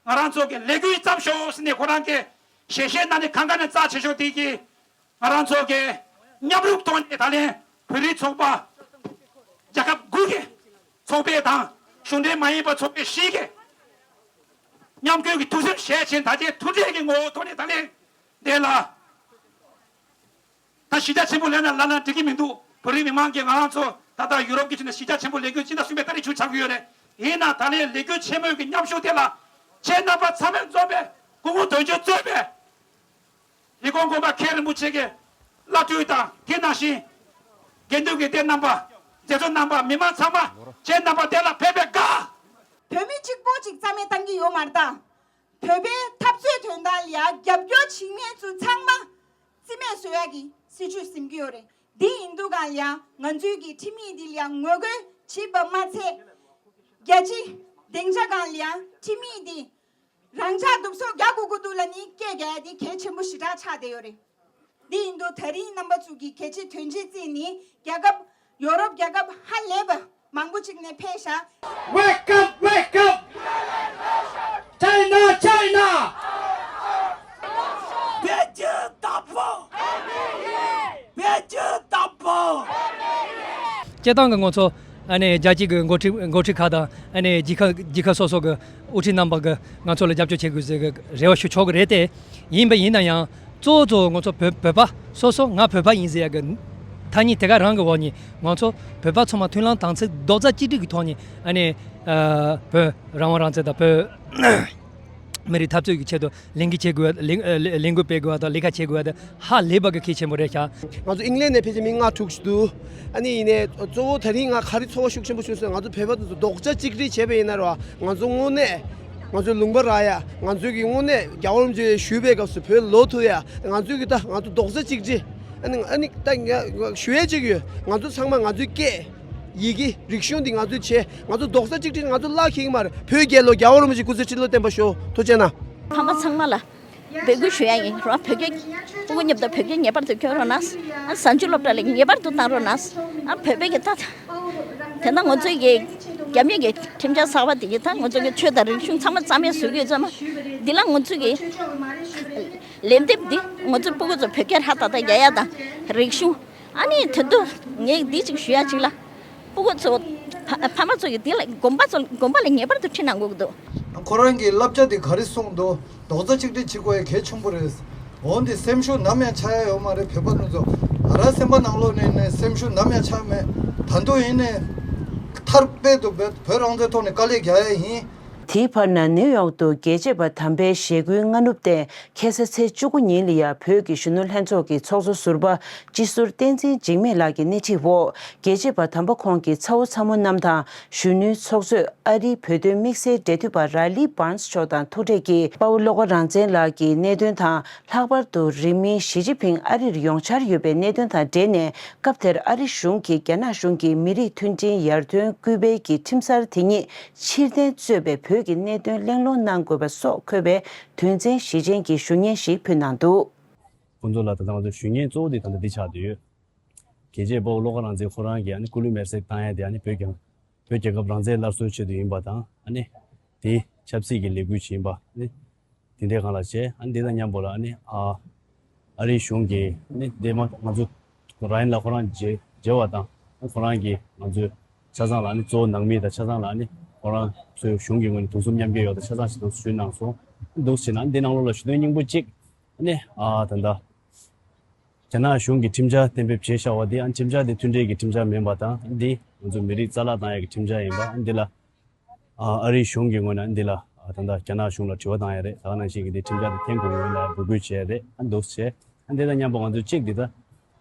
ང་རང་ཚོ་གི་ལས་འགུལ་བརྩམས་ཤོག་ཟེར་ནས་ཁོ་རང་གི་ཞལ་བཞེས་གནང་ནས་གང་ག་ནས་རྩ་ཆེ་ཤོས་དེ་གི་ང་རང་ཚོ་གི་མཉམ་རུབ་ཐོག་ནས་ད་ལན་བོད་རིགས་ཚོགས་པ་རྒྱལ་ཁབ་དགུ་གི་ཚོགས་པ་དང་གཞུང་འབྲེལ་མ་ཡིན་པ་ཚོགས་པ་བཞི་གི་མཉམ་འཁོད་ཀྱི་ཐུགས་སེམས་བཞེས་ཕྱིན་ད་ཆའི་མཐུན་སྒྲིལ་གྱི་ངོ་བོ་ཐོག་ནས་ད་ལན་དེ་ལ། ད་གཞིས་ཆགས་ཆེན་པོ་ལབ་ན་ལབ་ན་འགྲིག་གི་མི་འདུག་བོད་རིགས་མི་མང་གིས་ང་རང་ཚོ་ད་ལྟ་ཡུ་རོབ་ཀྱི་ཁྲོད་ནས་གཞིས་ཆགས་ཆེན་པོ་ལས་འགུལ་སྤྱི་ཟླ་གསུམ་པའི་ཏ་རིག་བཅུ་ཆགས་ཀྱི་ཡོད་རེད། ཡིན་ན་ད་ལན་ལས་འགུལ་ཆེན་མོའི་གི་མཉམ་ཞུགས་དེ་ལ་ཁྱེད་རྣམ་པ་ཚང་མས་འཛོམས་པའི་སྐུ་ངོ་དོན་གཅོད་གཙོས་པའི་ལས་ཁུངས་གོང་མ་མཁན་རིན་པོ་ཆེ་གི་བླ་སྤྲུལ་དང་དེ་ནང་བཞིན་དགེ་འདུན་གྱི་སྡེ་རྣམ་པ། མཛད་གཙོ་རྣམ་པ། མི་མང་ཚང་མ་ཁྱེད་རྣམ་པ་དེ་ལ་ཕེབས་པའི་དགའ། བོད་མི་གཅིག་པོ་གཅིག་རྩ་མེད་བཏང་གི་ཡོད་མ་རེད་ད། བོད་པའི་འཐབ་རྩོད་དོན་དག་ལ་ཡ་རྒྱབ་སྐྱོར་བྱེད་མཁན་ཚོ་ཚང་མ་རྩིས་མེད་བཟོ་ཡ་གི་སྲིད་ཇུས་འཛིན་གྱི་ཡོད་རེད། འདི་ཡིན་དུས་གང་ལ་ཡ་ང་ཚོའི་གི་ཁྲིམས་ཡིག་འདི་ལ་ཡ་ངོ་རྒོལ་བྱེད་པ་མ་ཚད། རྒྱལ་སྤྱི་སྡིངས་ཆ་སྒང་ལ་ཡ་ཁྲིམས་ཡིག་འདི་རང་འཇགས་འདུག་སོ་རྒྱག་དགོས་ཀྱི་འདུག་ལབ་ནི་སྐད་རྒྱག་ཡ་འདི་གལ་ཆེན་པོ་ཞེ་དྲག་ཆགས་བསྡད་ཡོད་རེད། འདི་ཡིན་དུས་ད་རིང་རྣམ་པ་ཚོ་གི་གལ་ཆེ་དོན་ཆེ་བརྩིས་ནི་རྒྱལ་ཁབ་ཡོ་རོབ་རྒྱལ་ཁབ་ཧ་ལས་པ་མང་པོ་ཅིག་ནས་ཕེབས་ཤག Wake up, wake up! China, China! བོད་ཀྱི་བདག་པོ། བོད་ཀྱི་བདག་པོ། སྤྱིར་བཏང་གི་ང་ཚོ་ཨ་ནི་རྒྱལ་སྤྱི་གི་འགོ་ཁྲིད་འགོ་ཁྲིད་ཁག་དང་ཨ་ནི་རྒྱལ་ཁབ་རྒྱལ་ཁབ་སོ་སོ་གི་དབུ་ཁྲིད་རྣམ་པ་གི་ང་ཚོ་ལ་རྒྱབ་སྐྱོར་བྱེད་དགོས་ཟེར་གི་རེ་བ་ཞུ་ཆོག་གི་རེད་དེ། ཡིན་པ་ཡིན་ན་ཡང་གཙོ་བོ་གཙོ་བོ་ང་ཚོ་བོད་བོད་པ་སོ་སོ་ང་བོད་པ་ཡིན་ཟེར་ཡ་གི་ཐ་སྙད་དེ་ག་རང་གི་འོག་ནས་ང་ཚོ་བོད་པ་ཚང་མ་མཐུན་ལམ་དམ་ཚིག་རྡོག་རྩ་གཅིག་སྒྲིལ་གི་ཐོག་ནས་ཨ་ནི་ཨ་བོད་རང་དབང་རང་བཙན་དང་བོད་མི་རིགས་འཐབ་རྩོད་ཀྱི་ཆེད་དུ་ལས་འགུལ་བྱེད་དགོས་པ་ལས་ཨ་ལས་ལས་འགུལ་སྤེལ་དགོས་པ་དང་ལས་ཀ་བྱེད་དགོས་པ་དེ་ཧ་ལས་པ་གི་གལ་ཆེན་པོ་རེད་ཤག་ང་ཚོ་ཨིང་ལན་ནས་ཕལ་ཆེར་མི་ལྔ་དྲུག་ཞིག་འདུག་ཨ་ནི་ཡིན་ནའི་གཙོ་བོ་ད་རིང་ང་ག་རེ་ཚོར་བ་ཤུགས་ཆེན་པོ་བྱུང་ཟེར་ན་ང་ཚོ་བོད་པ་དེ་ཚོ་རྡོག་རྩ་གཅིག་སྒྲིལ་བྱས་པ་ཡིན་ན་ར་ང་ཚོ་དངོས་གནས་ང་ཚོའི་ལུང་པ་རག་ཡ། ང་ཚོའི་གི་དངོས་གནས་རྒྱལ་བ་རིན་པོ་ཆེ་བཞུགས་པའི་སྐབས་སུ་བོད་ལོག་ཐུབ་ཡ། ང་ཚོའི་གི་ད་ང་ཚོ་རྡོག་རྩ་གཅིག་སྒྲིལ། ཨ་ནི་ཨ་ནི་ད་ང་ཞུ་ཡ་གཅིག་ཡོད། ང་ཚོ་ཚང་མ་ང་ཚོའི་སྐད། ཡི་གེ། རིག་གཞུང་འདི་ང་ཚོས་བྱས། ང་ཚོ་རྡོག་རྩ་གཅིག་སྒྲིལ་ང་ཚོ་བརླག་ཤེས་ཀྱི་མ་རེད། བོད་རྒྱལ་ལོ། རྒྱལ་བ་རིན་པོ་ཆེ་སྐུ་ཚེ་ཁྲི་ལོ་བརྟན་པར་ཤོག་ཐུགས་རྗེ་གནང་། ཕ་མ་ཚང་མ་ལ་འབོད་སྐུལ་ཞུ་ཡ་ཡིན། རང་བོད་སྐད་སྤུ་གུ་མཉམ་དུ་བོད་སྐད་ངེས་པར་དུ་སྐྱོན་རོགས་གནང་། ཨ་གཟའ་མཇུག་སློབ་གྲྭ་ལ་ངེས་པར་དུ་བཏང་རོགས་གནང་། ཨ་བོད་པའི་གི་ད་དེ་ན་ང་ཚོའི་གི་རྒྱ་མི་གི་ཁྲིམས་འཆར་གསར་པ་དེ་གི་ད་ང་ཚོ་གི་ཆོས་དང་རིག་གཞུང་ཚང་མ་རྩ་མེད་བཟོ་གི་ཡོད་ཙང་མ་འདི་ལ་ང་ཚོ་གི་ལན་འདེབས་འདི་ང་ཚོ་སྤུ་གུ་ཚོ་བོད་སྐད་ཧྲ་ཏག་ཏག་རྒྱག་ཡ་དང་རིག་གཞུང་ཨ་ནི་དེ་དུས་ངས་འདི་ཅིག་ཞུ་ཡ་ཅིག་ལ། སྤུ་གུ་ཚོ་ཕ་ཕ་མ་ཚོ་ཡིས་འདི་ལ་དགོན་པ་ཚོ་དགོན་པ་ལ་ངེས་པར་དུ་ཁྲིད་གནང་དགོས་ཀྱི་འདུག་ཁོ་རང་གི་བསླབ་བྱ་དེ་ག་རེ་གསུངས་འདུག་རྡོག་རྩ་གཅིག་སྒྲིལ་བྱེད་དགོས་ཡ་གལ་ཆེན་པོ་རེད། འོན་ཏེ་སེམས་ཤུགས་ནམ་ཡང་ཆག་ཡ་ཡོད་མ་རེད། བོད་པ་ཚོ་ང་རང་སེམས་པ་ནང་ལོགས་ནས་ནས་སེམས་ཤུགས་ནམ་ཡང་ཆག་མེད། ད་དུང་ཡིན་ནས་མཐར་དཔེ་དུ་བོད་བོད་རང་བཙན་ཐོག་ནས་དཀའ་ལས་རྒྱག་ཡ་ཡིན། དེའི་བར་ན་ནིའུ་ཡོག་ཏུ་རྒྱལ་གཅེས་པ་དམ་པའི་ཞེ་དགུའི་སྔ་ནུབ་སྟེ། ཁ་སང་ཚེས་བཅུ་དགུ་ཉིན་ལ་ཡང་བོད་ཀྱི་གཞོན་ནུ་ལྷན་ཚོགས་ཀྱི་ཚོགས་གཙོ་ཟུར་པ་སྤྱི་ཟུར་བསྟན་འཛིན་འཇིགས་མེད་ལགས་ཀྱི་སྣེ་ཁྲིད་འོག་རྒྱལ་གཅེས་པ་དམ་པ་ཁོང་གི་ཚ་བོ་ཚ་མོ་རྣམས་དང་། གཞོན་ནུའི་ཚོགས་གཙོས་ཨ་རིའི་བོད་དོན་དམིགས་བསལ་འབྲེལ་མཐུད་པ་ར་ལི་བཱན་སི་མཆོག་དང་ཐུག་འཕྲད་ཀྱིས། དཔའ་བོ་བློ་དགའ་རང་བཙན་ལགས་ཀྱི་གནད་དོན་དང་། ལྷག་པར་དུ་རིང་མིན་ཞི་ཅིན་ཕིང་ཨ་རིར་ཡོང་འཆར་ཡོད་པའི་གནད་དོན་དང་འབྲེལ་ནས། སྐབས་དེར་ཨ་རི་གཞུང་གིས་རྒྱ་ནག་གཞུང་གི་མི་རིགས་མཐུན་སྒྲིལ་ཡར་ཐོན་སྐུལ་སྤེལ་གྱི་ཁྲིམས་གསར་དེ་ཉིད་ཕྱིར་འཐེན་གཙོས་པའི་བོད་ཀྱི་གནད་དོན་གླེང་སློང་གནང་དགོས་པ་སོགས་འཁོད་པའི་དོན་ཚན་བཞི་ཅན་གྱི་ཞུ་སྙན་ཞིག་ཕུལ་གནང་འདུག། ཁོང་ཚོ་ལ་ད་ལྟ་ང་ཚོ་ཞུ་སྙན་གཙོ་བོ་དེ་ད་ལྟ་འདི་ཆགས་བསྡད་ཡོད། རྒྱལ་གཅེས་དཔའ་བོ་བློ་དགའ་རང་བཙན་ཁོ་རང་གིས་ཨ་ནི་སྐུ་ལུས་མེར་སྲེག་བཏང་ཡ་དེ་ཨ་ནི་བོད་རྒྱ་བོད་རྒྱལ་ཁབ་རང་བཙན་སླར་གསོའི་ཆེད་དུ་ཡིན་པ་དང་། ཨ་ནི་དེ་ཆབ་སྲིད་ཀྱི་ལས་འགུལ་ཞིག་ཡིན་པ། ཨ་ནི་དེ་འདྲའི་སྒང་ལ་བྱས། ཨ་ནི་དེ་དང་མཉམ་པོ་ལ་ཨ་ནི་ཨ་ཨ་རིའི་གཞུང་གིས་ཨ་ནི་འདས་མ་ང་ཚོ་ར་ཡན་ལ་ཁོ་རང་མཇལ་མཇལ་བ་དང་། ཁོ་རང་གིས་ང་ཚོའི་ཆ་ཚང་ལ་ཨ་ནི་གཙོ་བོ་ནང་མི་དང་ཆ་ཚང་ལ་ཨ་ནི་ཁོ་རང་ཚོའི་གཞུང་གི་ངོས་ནས་གདུང་སེམས་མཉམ་སྐྱེད་ཡོད་དང་ཆ་ཚང་ཞིག་དང་ཞུས་གནང་སོང་། འདུག་བྱས་ན་ཨ་ནི་འདི་ནང་ལོགས་ལ་ཞུ་དོན་སྙིང་པོ་གཅིག་ཨ་ནི་ཨ་ད་ལྟ་རྒྱ་ནག་གཞུང་གིས་ཁྲིམས་འཆར་གཏན་འབེབས་བྱས་བཞག་པ་དེ་ཨ་ནི་ཁྲིམས་འཆར་དེ་མཐུན་འབྲེལ་གྱི་ཁྲིམས་འཆར་མིན་པ་དང་། ཨ་ནི་འདི་ང་ཚོ་མི་རིགས་རྩ་བརླག་བཏང་ཡག་གི་ཁྲིམས་འཆར་ཡིན་པ། ཨ་ནི་འདི་ལ་ཨ་ཨ་རིའི་གཞུང་གི་ངོས་ནས་འདི་ལ་ཨ་ད་ལྟ་རྒྱ་ནག་གཞུང་ལ་དྲི་བ་བཏང་ཡ་རེད། ད་ག་ནང་བཞིན་གྱི་འདི་ཁྲིམས་འཆར་དེ་འཐེན་དགོས་ངོས་ལ་འབོད་སྐུལ་བྱས་རེད། ཨ་འདུག་བྱས། ཨ་འདི་དང་མཉམ་པོ་ང་ཚོ་གཅིག་འདི་ལྟ་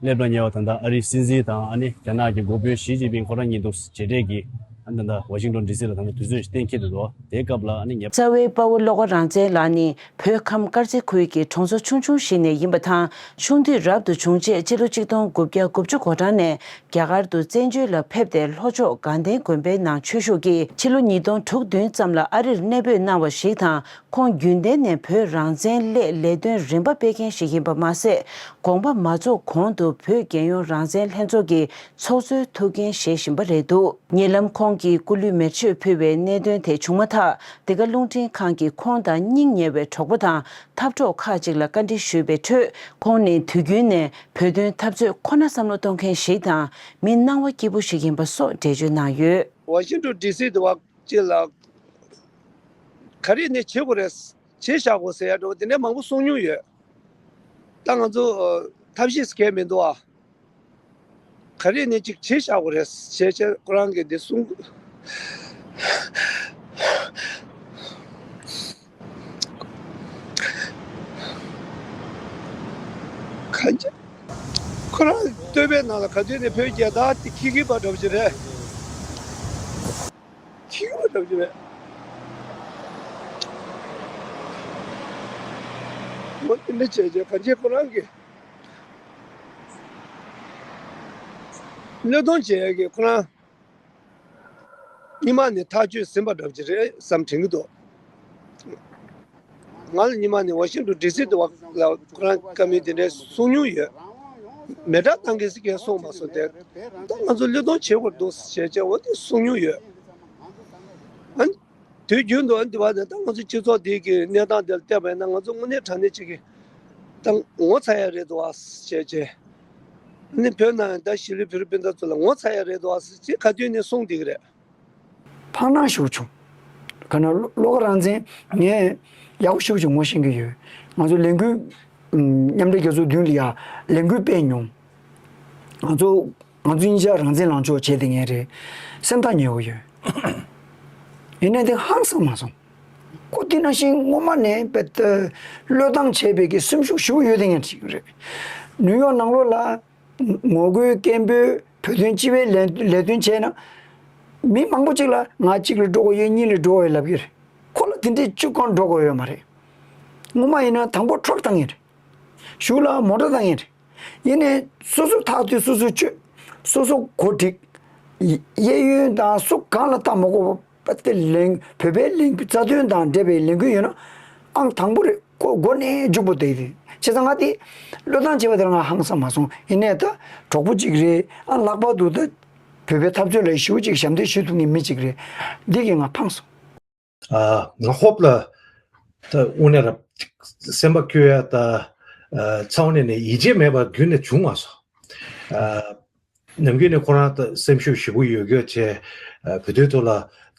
སླེབས་ལ་ཉེ་བ་ད་ལྟ་ཨ་རིའི་སྲིད་འཛིན་དང་། ཨ་ནི་རྒྱ་ནག་གི་འགོ་དཔོན་ཞི་ཅིན་ཕིང་ཁོ་རང་གཉིས་འདུག་མཇལ་འཕྲད་ཀྱིས་ཨ་ད་ལྟ་ཝ་ཤིང་ཏོན་ཌི་སི་ལ་ད་ལྟ་དུས་ཚོད་ཞིག་གཏན་འཁེལ་འདུག། དེའི་སྐབས་ལ་ཨ་ནི་ཉེ་རྩ་བའི་དཔའ་བོ་བློ་དགའ་རང་བཙན་ལགས་ནི་བོད་ཁམས་དཀར་མཛེས་ཁུལ་གྱི་གྲོང་ཚོ་ཆུང་ཆུང་ཞིག་ནས་ཡིན་པ་དང་། ཆུང་དུས་རབ་ཏུ་བྱུང་རྗེས་ཕྱི་ལོ་ཆིག་སྟོང་དགུ་བརྒྱ་དགུ་བཅུ་གོ་གྲངས་ནས། རྒྱ་གར་དུ་བཙན་བྱོལ་ལ་ཕེབས་ཏེ། ལྷོ་ཕྱོགས་དགའ་ལྡན་དགོན་པའི་ནང་ཆོས་ཞུགས་ཀྱིས་ཕྱི་ལོ་ཉིས་སྟོང་དྲུག་བདུན་ཙམ་ལ་ཨ་རིར་གནས་སྤོས་གནང་བ་ཞིག་དང་། ཁོང་རྒྱུན་ལྡན་ནས་བོད་རང་བཙན་སླད་ལས་དོན་རིམ་པ་སྤེལ་མཁན་ཞིག་ཡིན་པ་མ་ཟད། དགོངས་པ་མ་རྫོགས་གོང་དུ་བོད་རྒྱལ་ཡོངས་རང་བཙན་ལྷན་ཚོགས་ཀྱི་ཚོགས་གཙོའི་ཐུགས་འགན་བཞེས་བཞིན་པ་རེད་འདུག། ཉེ་ལམ་ཁོང་གིས་སྐུ་ལུས་མེར་མཆོད་ཕུལ་བའི་གནད་དོན་དེ་བྱུང་མ་ཐག། འདི་ག་རླུང་འཕྲིན་ཁང་གིས་ཁོང་དང་སྙིང་ཉེ་བའི་གྲོགས་པོ་དང་འཐབ་གྲོགས་ཁག་ཅིག་ལ་བཀའ་འདྲི་ཞུས་པའི་ཁྲོད། ཁོང་ནི་དུས་རྒྱུན་ནས་བོད་དོན་འཐབ་རྩོད་ཁོ་ན་བསམ་བློ་གཏོང་མཁན་ཞིག་དང་། མི་སྣང་བ་སྐྱིད་པོ་ཞིག་ཡིན་པ་སོགས་འགྲེལ་བརྗོད་གནང་ཡོད། ཝ་ཤིང་ཏོན་ཌི་སི་དུ་བ་ཅིག་ལ་ག་རེ་ནས་བྱེད་དགོས་རེད། བྱེད་བཞག་དགོས་ཟེར་ཡ་འདྲ་བོ་དེ་འདྲ་མང་པོ་གསུང་མྱོང་ཡོད། ད་ང་ཚོ་ཨ་ཐབས་ཤེས་སུ་གལ་མི་འདུག་ཨ། ག་རེ་ནས་ཅིག་བྱེད་བཞག་དགོས་རེད་ཞེས་བྱས་ཁོ་རང་གིས་འདི་གསུང་། གང་ཅི། ཁོ་རང་བསྟོད་པའི་ནང་ལ་ག་དུས་ནས་བོད་རྒྱལ་དར་དེ་ཁྱི་གི་པ་འདྲ་པོ་ཅིག་རེད། ཁྱི་གི་པ་འདྲ་པོ་ཅིག་རེད། འོ་དེ་འདྲ་བྱས་བྱས་གང་ཅི་ཁོ་རང་གིས་བློས་གཏོང་བྱེད་ཡག་གི་ཁོ་རང་། སྔོན་མ་ནས་ཐག་གཅོད་ཟིན་པ་འདྲ་པོ་ཅིག་རེད་བསམ་དྲན་གྱི་འདུག། ང་ལ་སྔོན་མ་ནས་ཝ་ཤིང་ཏོན་ཌི་སི་དུ་བ་ལ་ཁོ་རང་བཀའ་མོལ་དེ་འདྲའི་གསུང་མྱོང་ཡོད། མེ་སྲེག་བཏང་གི་ཟེར་མཁན་གསུངས་མ་སོང་སྟེ། ད་ང་ཚོ་བློས་གཏོང་བྱེད་དགོས་འདུག་ཟེར་བྱས་འོ་དེ་གསུང་མྱོང་ཡོད། ཨ་ནི་དུས་རྒྱུན་དུ་ཨ་ནི་དེ་བ་ནས་ད་ང་ཚོ་སྤྱི་ཚོགས་འདི་གི་གནས་སྟངས་དེ་ལ་བལྟས་པ་ཡིན་ན་ང་ཚོ་དངོས་གནས་དྲང་གནས་ཅིག་གི་ད་ངོ་ཚ་ཡ་རེད་འདུག་ཨ་ཟེར་བྱས་བྱས། ཨ་ནི་བོད་ནང་ད་གཞིས་ལུས་བོད་རིགས་སྤུན་ཟླ་ཚོ་ལ་ངོ་ཚ་ཡ་རེད་འདུག་ཨ་ཟེར་བྱས་ག་དུས་ནས་གསུངས་བསྡད་ཀྱི་རེད། ཕངས་སྣང་ཞིག་བྱུང་། ག་ན་བློ་བློ་དགའ་རང་བཙན་ངས་ཡག་པོ་ཞིག་བྱུང་ངོ་ཤེས་ཀྱི་ཡོད། ང་ཚོ་ལས་འགུལ་མཉམ་འབྲེལ་རྒྱལ་ཚོགས་མདུན་ལ་ཡ་ལས་འགུལ་སྤེལ་མྱོང་། ང་ཚོ་ང་ཚོ་གཉིས་ཆ་རང་བཙན་ལངས་ཕྱོགས་བྱས་ཏེ་ངས་རེད་སེམས་ཐག་ཉེ་བོ་ཡོད། ཡིན་ནའི་དེ་ཧང་སང་མ་སོང་། ཁོ་དེ་ནང་བཞིན་སྔོན་མ་ནས་བེད་བློས་བཏང་བྱས་པའི་གི་སེམས་ཤུགས་ཞེ་པོ་ཡོད་དེ་ངས་ཞིག་རེད། ནིའུ་ཡོག་ནང་ལོགས་ལ། ངོ་རྒོལ་སྐད་འབོད་བོད་དོན་སྤྱི་པའི་ལས་ལས་དོན་བྱས་ན། མི་མང་པོ་ཅིག་ལ་ང་གཅིག་ལ་འགྲོ་དགོས་ཡོད་གཉིས་ལ་འགྲོ་དགོས་ཡོད་ལབ་ཀྱི་རེད། ཁོ་ལ་དེ་འདྲའི་བཅུ་གང་འགྲོ་དགོས་ཡོད་མ་རེད། སྔོན་མ་ཡིན་ན་དང་པོ་ཊར་ཀི་བཏང་ཡིན་རེད། གཞུག་ལ་མོ་ཊ་བཏང་ཡིན་རེད། ཡིན་ནའི་སོ་སོ་ཐག་དེ་སོ་སོ་ཆོད། སོ་སོ་གོ་སྒྲིག་གཡས་གཡོན་དང་སུ་གང་ལ་ལྟ་མ་དགོས་པ་དེ་ལས་བོད་པའི་ལས་འགུལ་རྩ་དོན་དང་འབྲེལ་བའི་ལས་འགུལ་ཡོད་ན་ཨང་དང་པོ་རེད། ཁོ་མགོ་ནས་མཇུག་པོ་བསྡད་དེ། བྱས་ཙང་ང་དེ་བློས་བཏང་བྱས་པ་དེར་ང་ཧང་སང་མ་སོང་། ཡིན་ནའི་ད་གྲོགས་པོ་གཅིག་རེད། ཨ་ལྷག་པར་དུ་ད་བོད་པའི་འཐབ་རྩོད་ལ་ཞེ་པོ་ཅིག་ཞབས་འདེགས་ཞུ་ཐུབ་མཁན་མི་གཅིག་རེད། འདི་གིས་ང་ཕངས་སོང་། ཨ་ང་ཧོབ་ལ་ད་དངོས་གནས་ར་སེམས་པ་སྐྱོ་ཡ་ད་ཚ་བོ་ནས་ནས་ཡིད་ཆེས་མེད་པ་རྒྱུན་ནས་བྱུང་མ་སོང་། ཨ་ནམ་རྒྱུན་ནས་ཁོ་རང་ད་སེམས་ཤུགས་ཞེ་པོ་ཡོད་རྒྱུ་བྱས། ཨ་བོད་དོན་ཐོག་ལ་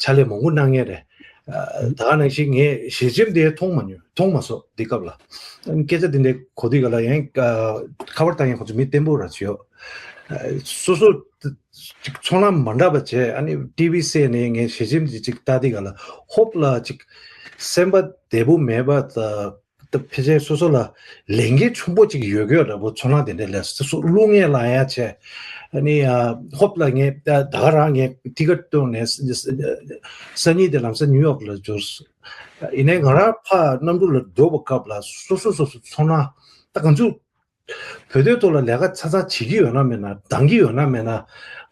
ཕྱག་ལས་མང་པོ་གནང་མཁན་རེད། ཨ་ད་ག་ནང་བཞིན་ངས་ཞལ་ཆེམས་དེ་མཐོང་མ་མྱོང་མཐོང་མ་སོང་འདི་སྐབས་ལ། སྐད་ཆ་དེ་འདྲའི་གོ་དུས་ག་ལ་ཡང་ཁ་པར་བཏང་ཡང་ཁོ་ཚོ་མི་བརྟན་པོ་ར་ཅིག་ཡོད། སོ་སོ་ཅིག་ཚོར་སྣང་མ་འདྲ་བ་བྱས། ཨ་ནི་ཊི་བི་གསན་ནས་ངས་ཞལ་ཆེམས་འདི་ཅིག་ལྟ་དུས་ག་ལ་ཧོབ་ལ་ཅིག་སེམས་པ་བདེ་པོ་མེད་པ་དང་། ད་ཕལ་ཆེར་སོ་སོ་ལ་ལས་འགན་ཆེན་པོ་ཅིག་ཡོད་རྒྱུ་འདྲ་པོ་ཚོར་སྣང་དེ་འདྲ་སླེབས་སོང་། སོ་སོ་རླུང་ངེས་ལངས་ཡ་བྱས། ཨ་ནི་ཨ་ཧོབ་ལ་ངས་ད་ད་ག་རང་ངས་ཐི་ཀེཊ་བཏོན་ནས་སང་ཉིན་དེ་ལམ་སང་ནིའུ་ཡོག་ལ་འབྱོར། ཡིན་ནའི་ང་རང་ཕར་གནམ་གྲུ་ལ་འགྲོ་བའི་སྐབས་ལ་སོ་སོ་སོ་སོ་ཚོར་སྣང་ད་ག་ཚོད། བོད་དོན་ཐོག་ལ་ལས་ཀ་ཚ་ཚ་བྱེད་ཀྱི་ཡོད་ན་མེད་ན། འདང་གི་ཡོད་ན་མེད་ན།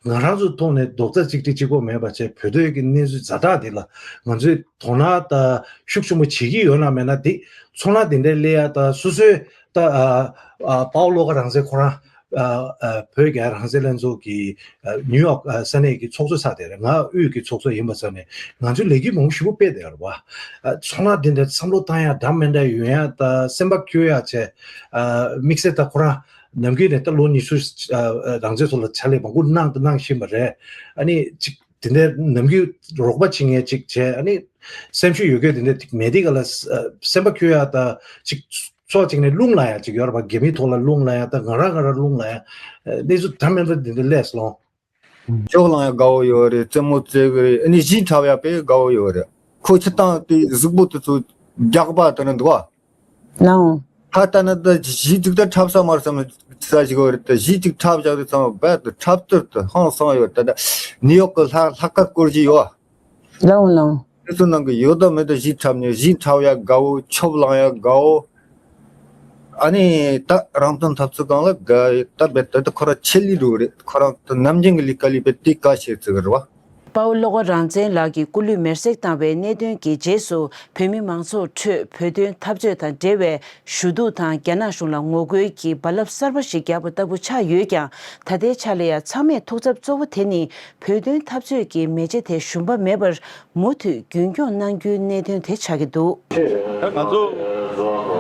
ང་རང་ཚོའི་ཐོག་ནས་རྡོག་རྩ་གཅིག་སྒྲིལ་གཅིག་པོ་མེད་པ་བྱས། བོད་དོན་གྱི་གནས་ཚུལ་ཛ་དྲག་འདི་ལ་ང་ཚོས་དོ་སྣང་དང་ཤུགས་ཆེན་པོ་བྱེད་ཀྱི་ཡོད་ན་མེད་ན། དེ་ཚོར་སྣང་དེ་འདྲ་སླེབས་ཡ་ད་སོ་སོའི་ད་ཨ་ཨ་དཔའ་བོ་བློ་དགའ་རང་བཙན་ཁོ་རང་ཨ་ཨ་བོད་རྒྱ་རང་བཙན་ལྷན་ཚོགས་ཀྱི་ཨ་ནིའུ་ཡོག་ཨ་ས་གནས་ཀྱི་ཚོགས་གཙོ་ཚར་དེ་རེད། ང་དབུས་ཀྱི་ཚོགས་གཙོ་ཡིན་པ་ཚོ་ནས་ང་ཚོའི་ལས་འགུལ་མང་པོ་ཞེ་པོ་སྤེལ་བསྡད་ཡོད་རེད་པ། ཨ་ཚོར་སྣང་དེ་འདྲ་བསམ་བློ་བཏང་ཡ་འདྲ་མི་འདྲ་ཡོང་ཡ་ད་སེམས་པ་སྐྱོ་ཡ་བྱས། ཨ་དམིགས་བསལ་ད་ཁོ་རང་ནམ་རྒྱུན་ནས་ད་ལོ་ཉི་ཤུ་ཨ་རང་བཙན་ཐོག་ལ་ཕྱག་ལས་མང་པོ་གནང་དང་གནང་བཞིན་པ་རེད། ཨ་ནི་ཅིག་དེ་འདྲའི་ནམ་རྒྱུན་རོགས་པ་བྱེད་མཁན་ཅིག་བྱས། ཨ་ནི་སེམས་ཤུགས་ཡོད་མཁན་དེ་འདྲ་ཅིག་མེད་དུས་ག་ལ་ཨ་སེམས་པ་སྐྱོ་ཡ་ད་ཅིག་ཕྱོགས་གཅིག་ནས་རླུང་ལངས་ཡ་ཅིག་ཡོད་རེད་པ། རྒྱ་མིའི་ཐོག་ལ་རླུང་ལངས་ཡ་ད་ང་རང་ང་རང་རླུང་ལངས་ཡ་གནས་ཚུལ་འདྲ་མི་འདྲ་དེ་འདྲ་སླེབས་སོང་། ཞོགས་ལངས་ཡ་དགའ་བོ་ཡོད་རེད། རྩེད་མོ་རྩེ་གི་རེད། ཨ་ནི་གཞས་འཁྲབ་ཡ་དཔེ་དགའ་བོ་ཡོད་རེད། ཁོ་ཁྱི་སྟངས་དེ་གཟུགས་པོ་དེ་ཚོ་རྒྱགས་པ་དེ་འདྲ་འདུག་བ། ལའོ། ད་ལྟ་ན་ད་གཞས་ཅིག་ད་འཁྲབ་ས་མ་རེད་བསམ་ས་ཞིག་ཡོད་རེད། ད་གཞས་ཅིག་འཁྲབ་བཞག་དུས་ཙམ་པ་ད་འཁྲབ་སྟོན་དེ་ཧང་སང་ཡོད། ད་ད་ནིའུ་ཡོག་གི་ལྷ་ལྷག་དཀར་སྐོར་གྱི་ཡོད། ལའོ་ལའོ། དེ་ཚོ་ནང་གི་ཡོད་དང་མེད་དང་གཞས་འཁྲབ་ནས། གཞས་འཁྲབ་ཡ་དགའ་བོ། ཆོབ་ལངས་ཡ་དགའ་བོ། ཨ་ནི་ད་རང་དོན་འཐབ་རྩོད་སྒང་ལ་དགའ་ཡོད། ད་རྦད་དེ་ད་ཁོ་རང་ཆེད་ལས་རུ་རེད། ཁོ་རང་ད་ནམ་རྒྱུན་གྱི་ལས་ཀ་ལས་པའི་དེ་དཀའ་བྱེད་ཚུལ་རེད་བ། དཔའ་བོ་བློ་དགའ་རང་བཙན་ལགས་ཀྱི་སྐུ་ལུས་མེར་སྲེག་བཏང་བའི་གནད་དོན་གྱི་རྗེས་སུ། བོད་མི་མང་ཚོགས་ཁྲོད་བོད་དོན་འཐབ་རྩོད་དང་འབྲེལ་བའི་ཞུ་གཏུག་དང་རྒྱ་ནག་གཞུང་ལ་ངོ་རྒོལ་གྱི་རྦ་རླབས་གསར་པ་ཞིག་བརྒྱབ་པ་ལྟ་བུ་ཆགས་ཡོད་ཀྱང་། ད་ལྟའི་ཆ་ལ་ཡང་ཚང་མས་ཐུགས་འཚབ་གཙོ་བོ་དེ་ནི་བོད་དོན་འཐབ་རྩོད་ཀྱི་མེ་ལྕེ་དེ་ཞུམ་པ་མེད་པར་མུ་མཐུད་རྒྱུན་འཁྱོངས་གནང་རྒྱུའི་གནད་དོན་དེ་ཆགས་ཀྱི་འདུག། ད་ང་ཚོ་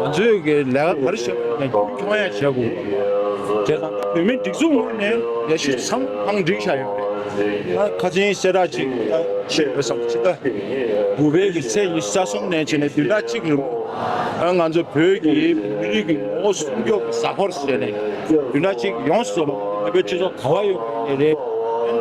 ང་ཚོས་ཀྱི་ལས་ཀ་ག་རེ་བྱེད་པ་ཡིན་ན་རྒྱུན་འཁྱོངས་ཡང་བྱེད་དགོས། བྱས་ཙང་བོད་མིའི་སྒྲིག་འཛུགས་ངོས་ནས་ཡ་ཤུ་ཚང་ཐང་སྒྲིག་བྱ་ཡོད་རེད། ད་ཁ་ཆེན་གསལ་བསྒྲགས་ཅིག་ད་བྱེད་དགོས་བསམ། ཕྱི་ཟླ་དགུ་པའི་གི་ཚེས་ཉི་ཤུ་རྩ་གསུམ་ནས་བྱས་ནས་བདུན་ཕྲག་གཅིག་རིང་པོ། ཨ་ང་ཚོ་བོད་ཀྱི་མི་རིགས་ཀྱི་ངོ་བོ་སྲུང་སྐྱོབ་ཀྱི་གཟའ་འཁོར་ཟེར་ནས་བདུན་ཕྲག་གཅིག་ཡོངས་སུ་རྫོགས་བོད་པའི་སྤྱི་ཚོགས་ག་བ་ཡོད་པ་རེད།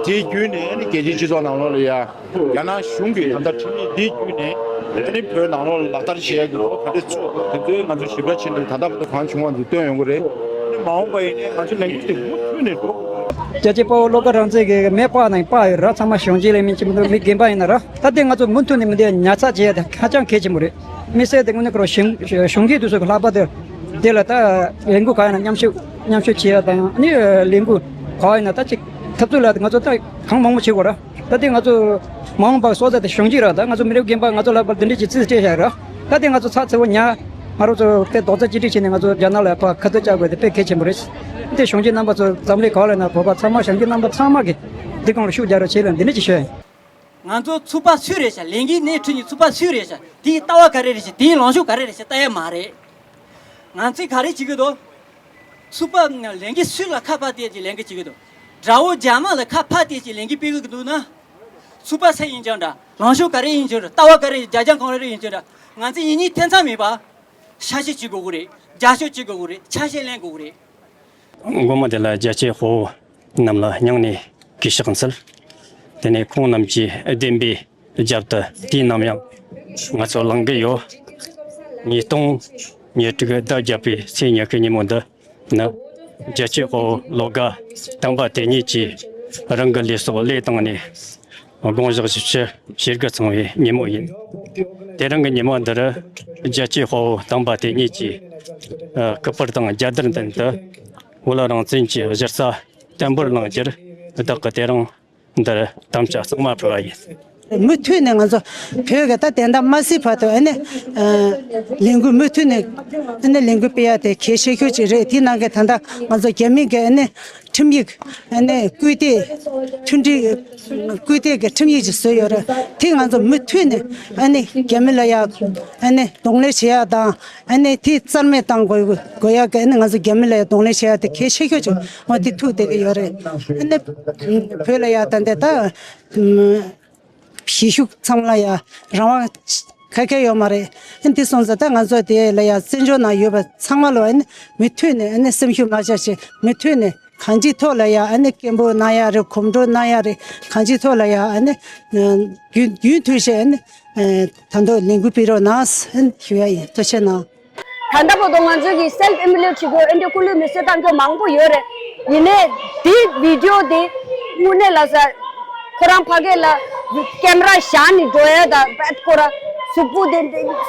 དེའི་བརྒྱུད་ནས་ཨ་ནི་རྒྱལ་སྤྱིའི་སྤྱི་ཚོགས་ནང་ལོགས་ལ་ཡ། རྒྱ་ནག་གཞུང་གིས་ད་ལྟ་ཁྲིམས་ཡིག་འདིའི་བརྒྱུད་ནས་ཨ་ནི་བོད་ནང་ལོགས་ལ་ལག་བསྟར་བྱེད་ཡག་གི་ལོ་ག་འདྲ་བཙུགས་དགོས། དེ་ཚོའི་ང་ཚོ་ཞིབ་ཕྲ་ཕྱིན་ཏེ་ད་ལྟ་བར་དུ་གང་བྱུང་བ་འདི་སྟོན་ཡོང་གི་རེད། ཨ་ནི་མ་འོངས་པ་ཡིན་ནའི་ང་ཚོ་ལས་འགུལ་དེ་མུ་མཐུད་ནས་འགྲོ་དགོས། རྒྱལ་གཅེས་དཔའ་བོ་བློ་དགའ་རང་བཙན་གྱི་མི་སྤགས་ནང་སྤགས་ཡོད་ར། ཚང་མ་གཞོན་སྐྱེས་ལས་མི་སྤྱི་མི་འདུག་མི་རྒན་པ་ཡིན་ན་ར། ད་ལྟ་ང་ཚོ་མུ་མཐུད་ནས་མི་འདི་ཉར་ཚགས་བྱེད་ཡ་དེ་ཧ་ཅང་གལ་ཆེན་པོ་རེད། མི་སེར་དེ་དངོས་གནས་ཁོ་རང་གཞོན་གཞོན་སྐྱེས་དེ་ཚོ་གི་ལྷག་པར་དུ་དེ་ལ་ད་ལས་འགུལ་ག་ཡིན་ན་མཉམ་ཞུགས་མཉམ་ཞུགས་བྱེད་ཡ་དང་། ཨ་ནི་ལས་འགུལ་ག་ཡིན་ན་ད་ཅིག་འཐབ་རྩོད་ལ་ང་ཚོ་ད་གང་མང་མང་བྱེད་དགོས་ར། ད་ལྟའི་ང་ཚོ་མ་འོངས་པ་སོགས་ཚ་དེ་གཞོན་སྐྱེས་ར། ད་ང་ཚོ་མི་རབས་རྒན་པ་ང་ཚོ་ལྷག་པར་འདི་འདྲས་ཀྱི་རྩིས་སྤྲད་བཞག་ར། ད་ལྟའི་ང་ཚོ་ཚགས་ཚུད་པོ་ཉར། ང་རང་ཚོ་དཔེ་རྡོག་རྩ་གཅིག་སྒྲིལ་བྱས་ནས་ང་ཚོ་རྒྱ་ནག་ལ་ཕར་ཁ་གཏད་བཅག་དགོས་དེ་དཔེ་གལ་ཆེན་པོ་རེད། འདི་གཞོན་སྐྱེས་རྣམ་པ་ཚོ་འཛམ་གླིང་ག་བ་ལ་ཡིན་ན་བོད་པ་ཚང་མ་གཞོན་སྐྱེས་རྣམ་པ་ཚང་མ་གིས་འདི་སྒང་ལ་ཤུགས་རྒྱག་རོགས་བྱེད་ལ་འདི་འདྲས་ཀྱི་ཞུ་ཡ་ཡིན། ང་ཚོ་ཚུགས་པ་སུས་རེད་ཤག་ལས་འགུལ་སྣེ་ཁྲིད་མཁན་ཚུགས་པ་སུས་རེད་ཤག་དེའི་ལྟ་བ་ག་རེ་རེད་ཤག་དེའི་ལངས་ཕྱོགས་ག་རེ་རེད་ཤག་ལྟ་ཡ་མ་རེད། ང་ཚོས་ག་རེ་བྱེད་ཀྱི་འདུག་ཚུགས་པ་ལས་འགུལ་སུ་ལ་ཁ་ཕར་བལྟས་ཀྱི་ལས་འགུལ་བྱེད་ཀྱི་འདུག་དགྲ་བོ་རྒྱ་དམར་ལ་ཁ་ཕར་བལྟས་ཀྱི་ལས་འགུལ་སྤེལ་གྱི་འདུག་ན། ཚུགས་པ་སུ་ཡིན་ཀྱང་འདྲ། ལངས་ཕྱོགས་ག་རེ་ཡིན་ཀྱང་འདྲ། ལྟ་བ་ག་རེ་རྒྱ་ལྕགས་གང་རེ་ཡིན་ཀྱང་འདྲ། ང་ཚོས་ཡིན་གཉིས་ཐེ་ཚོམ་མེད་པ། ཤ་ཞེན་བྱེད་དགོས་ཀྱི་རེད། རྒྱབ་སྐྱོར་བྱེད་དགོས་ཀྱི་རེད། ཆ་ཤས་ལེན་དགོས་ཀྱི་རེད། དགོང་མོ་དེ་ལ་རྒྱལ་གཅེས་དཔའ་བོ་རྣམས་ལ་སྙིང་ནས་གུས་ཕྱག་འཚལ། དེ་ནས་ཁོང་རྣམས་ཀྱིས་བདེན་པའི་རྒྱབ་ཏུ་དུས་ནམ་ཡང་ང་ཚོ་ལངས་ཀྱི་ཡོད། ཉིས་སྟོང་ཉེར་དྲུག་ཟླ་བརྒྱད་པའི་ཚེས་ཉི་ཤུ་ཉིན་མོ་འདི་ནི་རྒྱལ་གཅེས་དཔའ་བོ་བློ་དགའ་དམ་པ་དེ་ཉིད་ཀྱིས་རང་གི་ལུས་སྲོག་བློས་བཏང་ནས་དགུང་ཞག་བཞི་བཅུ་ཞེ་དགུ་ཚང་བའི་ཉིན་མོ་ཡིན། དེ་རིང་གི་ཉིན་མོ་འདིར་རྒྱལ་གཅེས་དཔའ་བོ་དམ་པ་དེ་ཉིད་ཀྱི་སྐུ་པར་དང་རྒྱལ་དར་མདུན་དུ་བོད་རང་བཙན་གྱི་གཞི་རྩ་བརྟན་པོར་བླངས་རྒྱུར་བདག་གིས་དེ་རིང་འདིར་དམ་བཅའ་གཙང་མ་ཕུལ་བ་ཡིན། མུ་མཐུད་ནས་ང་ཚོ་བོད་ཀྱི་ད་དེ་འདྲ་མ་སྲིད་བར་དུ་ཨ་ནི་ལས་འགུལ་མུ་མཐུད་ནས་ཨ་ནི་ལས་འགུལ་སྤེལ་ཡ་དེ་གལ་ཆེ་ཤོས་ཅིག་རེད། དེའི་ནང་གི་ད་ལྟ་ང་ཚོ་རྒྱ་མི་གི་ཨ་ནི་ཁྲིམས་ཡིག་ཨ་ནི་སྐུལ་འདེད་མཐུན་སྒྲིལ་སྐུལ་འདེད་ཀྱི་ཁྲིམས་ཡིག་ཅིག་བཟོས་ཡོད་རེད། དེ་ང་ཚོ་མུ་མཐུད་ནས་ཨ་ནི་རྒྱ་མི་ལ་ཡ་ཨ་ནི་གདོང་ལེན་བྱེད་ཡ་དང་། ཨ་ནི་དེ་རྩ་མེད་བཏང་དགོས་དགོས་ཡ་གི་ཨ་ནི་ང་ཚོ་རྒྱ་མི་ལ་ཡ་གདོང་ལེན་བྱེད་ཡ་དེ་གལ་ཆེ་ཤོས་ཅིག་ང་དེ་ཐུག་བསྡད་ཀྱི་ཡོད་རེད། ཨ་ནི་བོད་ལ་ཡ་ད་ལྟ་ད་གཞིས་བཞུགས་ཚང་མ་ལ་ཡ་རང་དབང་ཁ་ཁ་ཡོད་མ་རེད། ཨ་ནི་དེ་སོང་ཙང་ད་ང་ཚོ་དེ་ལ་ཡ་བཙན་བྱོལ་ནང་ཡོད་པ་ཚང་མ་ལ་ཨ་ནི་མུ་མཐུད་ནས་ཨ་ནི་སེམས་ཤུགས་མ་ཆག་བྱས་མུ་མཐུད་ནས། གང་ཅིའི་ཐོག་ལ་ཡང་ཨ་ནི་སྐད་འབོད་གནང་ཡ་རེད། གོམ་བགྲོད་གནང་ཡ་རེད། གང་ཅིའི་ཐོག་ལ་ཡང་ཨ་ནི་རྒྱུན་རྒྱུན་མཐུད་བྱས་ཨ་ནི་ད་དུང་ལས་འགུལ་སྤེལ་རོགས་གནང་ཞུ་ཡ་ཡིན། ཐུགས་རྗེ་གནང་། ད་ལྟ་བར་དུ་ང་ཚོ་གི་self humiliate བྱེད་དགོས་ཨེ་འདྲ་སྐུ་ལུས་མེ་གསོད་བཏང་རྒྱུ་མང་པོ་ཡོད་རེད། ཡིན་ནའི་དེ་video དེ་དངོས་གནས་ལ་ས་ཁོ་རང་ཕ་གི་ལ་camera བཞག་ནས་འགྲོ་ཡ་དང་བད་ཁོ་ར་གཟུགས་པོ་དེ་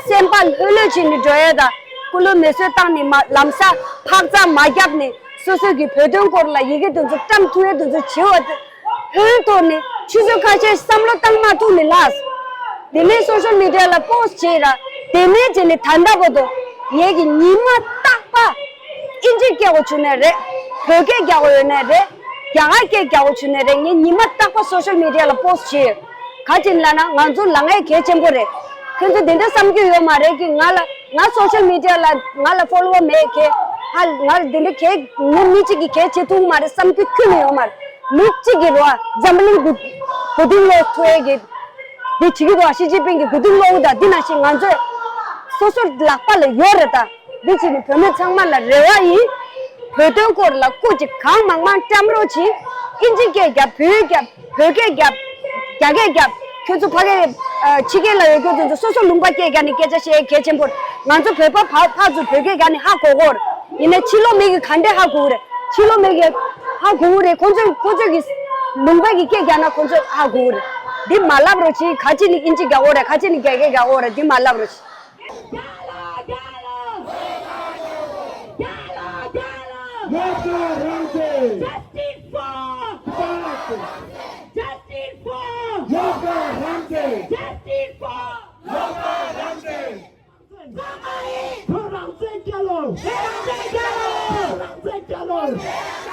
སེམས་པ་ལྷོད་ལྷོད་བྱས་ནས་འགྲོ་ཡ་དང་སྐུ་ལུས་མེ་གསོད་བཏང་ནས་མ་ལམ་སང་འཕག་འཚག་མ་བརྒྱབ་ནས་སོ་སོ་གི་བོད་དོན་སྐོར་ལ་ཡི་གེ་དེ་ཚོ་བཀྲམ་ཐུབ་ཡ་དེ་ཚོ་བྱེད་འོ་དེ། ཧོན་ཐོག་ནས་ཆུ་ཚོད་ཁ་ཤས་བསམ་བློ་བཏང་མ་ཐུབ་ནས་ལགས། དེ་ནས་social media ལ་post བྱས་ར། དེ་ནས་བྱས་ནས་ད་ལྟ་བར་དུ་ངེད་ཀྱི་ཉི་མ་རྟག་པ་ཨིན་ཇི་སྐད་གོ་བྱུང་ནས་རེད། བོད་སྐད་རྒྱག་གོ་ཡོད་ནས་རེད། རྒྱ་གར་སྐད་རྒྱག་གོ་བྱུང་ནས་རེད། ངས་ཉི་མ་རྟག་པ་social media ལ་post བྱས་ཡོད། ག་ཅིག་ལབ་ན་ང་ཚོ་ལ་ངའི་གལ་ཆེན་པོ་རེད། ཁྱོད་ཚོ་དེ་འདྲ་བསམ་རྒྱུ་ཡོད་མ་རེད་ཀི། ང་ལ་ང་social media ལ་ང་ལ་follower མེད་ཀི། ཧ་ང་ལ་དེ་འདྲ་གལ་ངས་མི་གཅིག་གི་གལ་ཆེ་ཐུབ་མ་རེད་བསམ་རྒྱུ་ཁྱོན་ནས་ཡོད་མ་རེད། མི་གཅིག་གི་རོ་འཛམ་གླིང་གུ་གུ་དུང་ལོག་ཐུ་ཨེ་གི་འདི་བྱེད་ཀྱི་རོ་ཞི་ཅིན་ཕིང་གི་གུ་དུང་ལོག་ད་འདི་ན་ཞིག་ང་ཚོས་སོ་སོ་ལག་པ་ལ་ཡོད་རེད་ད། འདི་བྱས་ནས་བོད་མི་ཚང་མ་ལ་རེ་བ་ཡིན། བོད་དོན་སྐོར་ལ་སྐུ་མཁྱེན་གང་མང་མང་བཀྲམ་རོགས་གྱིས། ཨིན་ཇི་སྐད་རྒྱབ། བོད་རྒྱབ། བོད་སྐད་རྒྱབ། རྒྱ་སྐད་རྒྱབ། ཁྱོད་ཚོ་ཕ་གི་ཨ་ཕྱི་རྒྱལ་ལ་ཡོད་ཁྱོད་ཚོ་ཚོ་སོ་སོ་ལུང་པ་སྐད་རྒྱག་ནས་སྐད་ཆ་བཤད་གལ་ཆེན་པོ་རེད། ང་ཚོ་བོད་པ་ཕ་ཕ་ཚོ་བོད་སྐད་རྒྱག་ནས་ཧ་གོ་གོ་རེད། ཡིན་ནའི་ཕྱི་ལོགས་མི་གིས་ག་འདྲས་ཧ་གོ་གི་རེད། ཕྱི་ལོགས་མི་གིས་ཧ་གོ་གི་རེད། ཁོ་ཚོས་ཁོ་ཚོས་ཀྱི་ལུང་པ་གི་སྐད་རྒྱག་ན་ཁོ་ཚོས་ཧ་གོ་གི་རེད། འདི་མ་ལབ་རོགས་གྱིས། ག་ཅི་ནི་ཨིན་ཇི་རྒྱག་གོ་རེད། ག་ཅི་ནི་རྒྱ་སྐད་རྒྱག་གོ་རེད། འདི་མ་ལབ་རོགས་གྱིས། རྒྱ་ལ་རྒྱ་ལ། རྒྱ་ལ་རྒྱ་ལ། བློ་དཀར་རང་བཙན། Justice for Justice for བློ་དཀར་རང་བཙན། Justice for བློ་དཀར་རང་བཙན། ཚང་མ་ཡིན། བོད་རང་བཙན་རྒྱལ་ལོ། བོད་རང་བཙན་རྒྱལ་ལོ། བོད་རང་བཙན་རྒྱལ་ལོ།